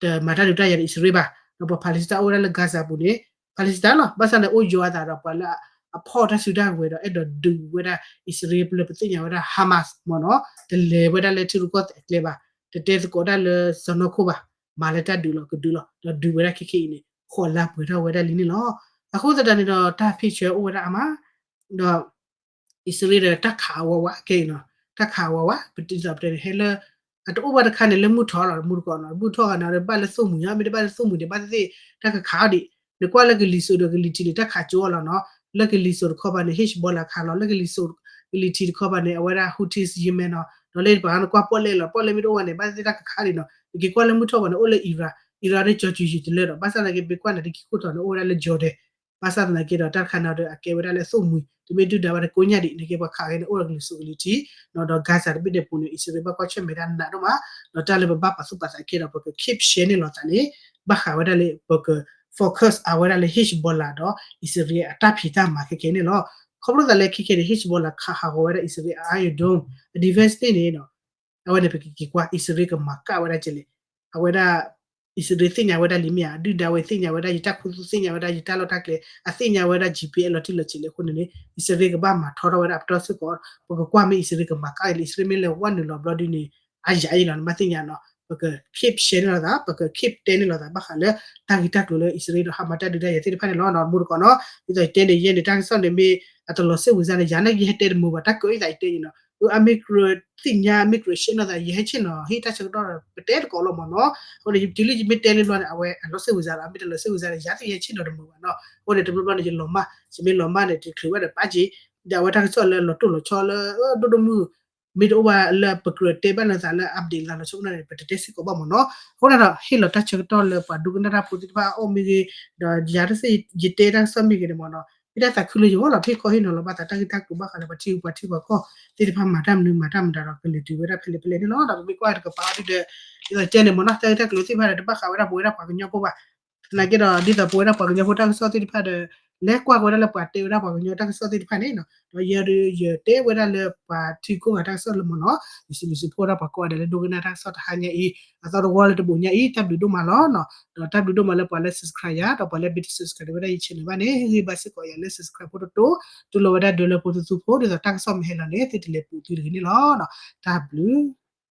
တမၤတၢ်ဒုးတၢ်ယၤဒီးအံၣ်စရ့လးဘၣ် ဒီးပှၤ Palestine အိၣ်ဝဲဒၣ်လၢ Gaza ပူၤန့ၣ် Palestine လီၤ. ဘၣ်ဆၣ်န့ၣ် အိၣ်ယိၤအသးဒီးပှၤလၢအဖီၣ်တၢ်စုတၢ်ကဝဲၤဒီး အဲၣ်ဒိးဒုးဝဲဒၣ်အံၣ်စရ့လး ပလၢပသ့ၣ်ညါဝဲဒၣ် Hamas မ့ၢ်နီၤ တလဲၤဝဲဒၣ်လၢထံရူၢ်ကီၢ်သဲးအကျဲဘၣ် တတဲသကိးတၢ်လၢစီၤနီၢ်ခိၣ်ဘၣ် မၤလၢတၢ်ဒုးလီၤ ကဒုးလီၤ ဒီးဒုးဝဲဒၣ်ခဲခဲအံၤန့ၣ် ဃိးလါပှဲၤထီၣ်ဝဲဒၣ်လံန့ၣ်လီၤ. အဃိသတးန့ၣ်ဒီး တၢ်ဖ့ၣ်ဆၢအိၣ်ဝဲဒၣ်အါမး, ဒီး အံၣ်စရ့လးဒီးတၢ်ခးအဝဲဝးကဲအံၤနီၤ, တၢ်ခးအဝဲဝး ပဒ်သိးပတဲန့ၣ် ဟဲလၢ အတအိၣ်ဘၣ်တခါန့ၣ် လၢမုၢ်ထီၣ်လီၤ မူတကိးနီၤ, မုၢ်ထီၣ်ဂၤန့ၣ်ဒီး ဘၣ်လၢသိၣ်မှံၤညါ မ့ၢ်တဘၣ်လၢသိၣ်မှံၤန့ၣ် ဘၣ်သ့ၣ်သ့ၣ် တၢ်ကခးအီၤဒံး, နကွၢ်လၢကလံၤစိးဒီးကလံၤထံးန့ၣ် တၢ်ခးကၠိအီၤလီၤနီၤ, လၢကလံၤစိးတခီပၤန့ၣ် Hezbollah ခးလီၤ, လၢကလံၤစိးကလံၤထံးတခီပၤန့ၣ် အဝဲဒၣ် Houthis Yemen နီၤ, ဒီးလၢပှၤနကွၢ်ပီၣ်လဲၣ်လီၤ, ပီၣ်လဲၣ်မ့ၢ်တအိၣ်ဘၣ်န့ၣ် ဘၣ်သ့ၣ်သ့ၣ်တၢ်ကခးဒံးနီၤ, နက့ၤကွၢ်လၢမုၢ်ထီၣ်ပၤန့ၣ် အိၣ်လၢ Iran, Iran ဒီးကၠီၤကၠူၤယံာ်တလၢဒီး ဘၣ်ဆၣ်သနာ်က့ ပကွၢ်န့ၣ် ဒ်ခံခိၣ်တီၤန့ၣ် အိၣ်ဝဲဒၣ်လၢ Jordan, ဘၣ်ဆၣ်သနာ်က့ဒီး တၢ်တခါန့ၣ်ဒီး အကဲဝဲဒၣ်လၢသိၣ်မှံၤ တမ့ၢ်ဒုၣ်ဒါဘၣ်တကိးညါဒံး နက့ၤပှၤခးက့ၤန့ၣ် အိၣ်ဒီးကလံၤစိးကလံၤထံး, ဒီး Gaza တဘ့ၣ်ဒဲးပူၤန့ၣ် အံၣ်စရ့လးဘၣ်ကွၢ်ဆၢၣ်မဲာ်တၢ်နးဒိၣ်မး, ဒီးတၢ်လၢပဘၣ်ပာ်သူၣ်ပာ်သးခဲဒီး ပက keep share န့ၣ်လိာ်သးန့ၣ် ဘၣ်ဃးဝဲဒၣ်လၢ ပက focus အါဝဲဒၣ်လၢ Hezbollah ဒီး အံၣ်စရ့လးအတၢ်ဖံးတၢ်မၤခဲကဲန့ၣ်လီၤ. ခီဖျိသးလၢခဲကဲန့ၣ် Hezbollah ခးဟးဂီၤဝဲဒၣ်အံၣ်စရ့လး Iron Dome အ defense န့ၣ်န့ၣ် အဝဲန့ၣ် ပကက့ၤကွၢ် အံၣ်စရ့လးကမၤကၣ်ဝဲဒၣ်ကလဲၣ်, အဝဲဒၣ် အံၣ်စရ့လးသ့ၣ်ညါဝဲဒၣ်လံမ့ၢ်ဧါ, ဒုၣ်ဒါဝဲသ့ၣ်ညါဝဲဒၣ် ယတၢ်ခူသူၣ် သ့ၣ်ညါဝဲဒၣ် ယတၢ်လီၢ်တၢ်ကျဲ, အသ့ၣ်ညါဝဲဒၣ် GPS လီၤတံၢ်လီၤဆဲးလံအဃိန့ၣ်န့ၣ် အံၣ်စရ့လးကဘၣ်မၤထီထီၣ်ဝဲဒၣ်အပတီၢ်စ့ၢ်ကီး, ပကကွၢ်မ့ၢ်အံၣ်စရ့လးကမၤကၣ်ကလဲၣ်, အံၣ်စရ့လးမ့ၢ်လဲၤဝဲနုာ်လီၤဘျီဒုန့ၣ် အါယၤအံၤလီၤ နဘၣ်သ့ၣ်ညါနီၤ, ပက keep share န့ၣ်လိာ်သး, ပက keep တဲန့ၣ်လိာ်သး ဘၣ်ဃးလၢ တၢ်ဂ့ၢ်တၢ်ကျိၤလၢအံၣ်စရ့လးဒီး Hamas တၢ်ဒုးတၢ်ယၤသ့ၣ်တဖၣ်န့ၣ်လီၤ. မူတကိးနီၤ, ဒ်သိးယတဲန့ၣ် ယဲန့ၣ် တၢ်ကစီၣ်န့ၣ်မ့ၢ် အတလီၤစိတ်ဝင်စားန့ၣ် ယၤန့ၣ် ယဟဲတဲတမုာ်ဘၣ်, တၢ်ကၢအံၤသးယတဲအံၤနီၤ, အမ့ၢ်ကြၢးသ့ၣ်ညါ မ့ၢ်ကြၢး share န့ၣ်လိာ်သး ယဟဲဆ့ၣ်နီၤ ဟ့ၣ်တၢ်ဆၢကတီၢ်ဒီး ပတဲတကိးလီၤမးနီၤ, အဃိန့ၣ် တုၤလၢယမ့ၢ်တဲလၢဘျီန့ၣ် အဝဲအလီၤစိတ်ဝင်စားလီၤ, အမ့ၢ်တလီၤစိတ်ဝင်စားန့ၣ် ယၤသ့ၣ်ယဟဲဆ့ၣ်နီၤတမုာ်ဘၣ်နီၤ, အဃိန့ၣ် တဘျီဘျီန့ၣ် ယလီၤမၢ်, ယမ့ၢ်လီၤမၢ်န့ၣ် တချုးဘၣ်ဒီးပာ်က့ၤ, ဒီးအဝဲတၢ်ကစီၣ်လၢလီၤတိၢ်လီၤဆီလၢ ဒိၣ်ဒိၣ်မုၢ် မ့ၢ်တအိၣ်ဘၣ်လၢပကြၢးတဲဘၣ်လိာ်သးလၢ update လၢလီၤဆီပနီၣ်န့ၣ် ပတတဲစ့ၢ်ကီးဘၣ်မးနီၤ, အဃိန့ၣ်ဒီး ဟ့ၣ်လီၤတၢ်ဆၢကတီၢ်လၢပှၤဒိကနၣ်တၢ်ဖိသ့ၣ်တဖၣ်အအိၣ်မ့ၢ်ဂ့ၤ, ဒီးယၤတစ့ၢ် ယတဲတၢ်ကစီၣ်မ့ၢ်ဂ့ၤန့ၣ်မးနီၤ, မ့ၢ်တၢ်သးခုလၢယဂီၢ်လီၤ, ဟ့ၣ်ခီဟ့ၣ်နီၤလီၤဘၣ်သးတၢ်ဂ့ၢ်တၢ်ကျိၤဘၣ်ဃးလၢပှၤထံဂုၤပှၤထံဂုၤကီၢ်သ့ၣ်တဖၣ်မၤတၢ်မနုၤမၤတၢ်မတၤဒီး ကလဲၤတုၤဝဲဒၣ်ဖဲလဲၣ်ဖဲလဲၣ်န့ၣ်လီၤ, ဒီးပမ့ၢ်ကွၢ်တကပၤအီၤဒုဒီး ဒ်သိးတဲန့ၣ်မးနီၤ, တၢ်ဂ့ၢ်တၢ်ကျိၤသ့ၣ်တဖၣ်ဒီး တဘၣ်ဃးဝဲဒၣ်ပဝဲဒၣ်ပှၤကညီဖိဘၣ်, သနာ်က့ဒီး ဒ်သိးပဝဲဒၣ်ပှၤကညီဖိတၢ်ကစီၣ်သ့ၣ်တဖၣ်ဒီး လဲၤကွၢ်က့ၤဝဲဒၣ်လၢပှၤတဲဝဲဒၣ်ပှၤကညီတၢ်ကစီၣ်သ့ၣ်တဖၣ်န့ၣ်နီၤ, ဒီးယဲဒုး ယတဲဝဲဒၣ်လၢပှၤထံခိၣ်ဂၤတၢ်ကစီၣ်လၢမးနီၤ, ယစံးဘျုးစံးဖှိၣ်ဒၣ်ပှၤကိးဂၤဒဲးလၢဒိကနၣ်တၢ်ကစီၣ်တဟါညါအံၤ, အသီတဝီလၢတဘိးညါအံၤ တၢ်ဘျုးဒိၣ်မးလီၤနီၤ, ဒီးတၢ်ဘျုးဒိၣ်မးလၢပှၤလၢ subscribe ယၤ ဒီးပှၤလၢ ဘ့ၣ်တ subscribe ဝဲဒၣ်ယ channel ဘၣ်န့ၣ် ဂ့ၤဘၣ်စ့ၢ်ကီးယၤလၢ subscribe ဖိတတိၤ, တူၢ်လိာ်ဝဲဒၣ်ဒၢလၢဖိသုသုဖိ ဒ်သိးတၢ်ကစီၣ်မ့ၢ်ဟဲလီၤန့ၣ် သုတလဲၤပူၤသုတဂ့ၤန့ၣ်လီၤနီၤ, တၢ်ဘျုး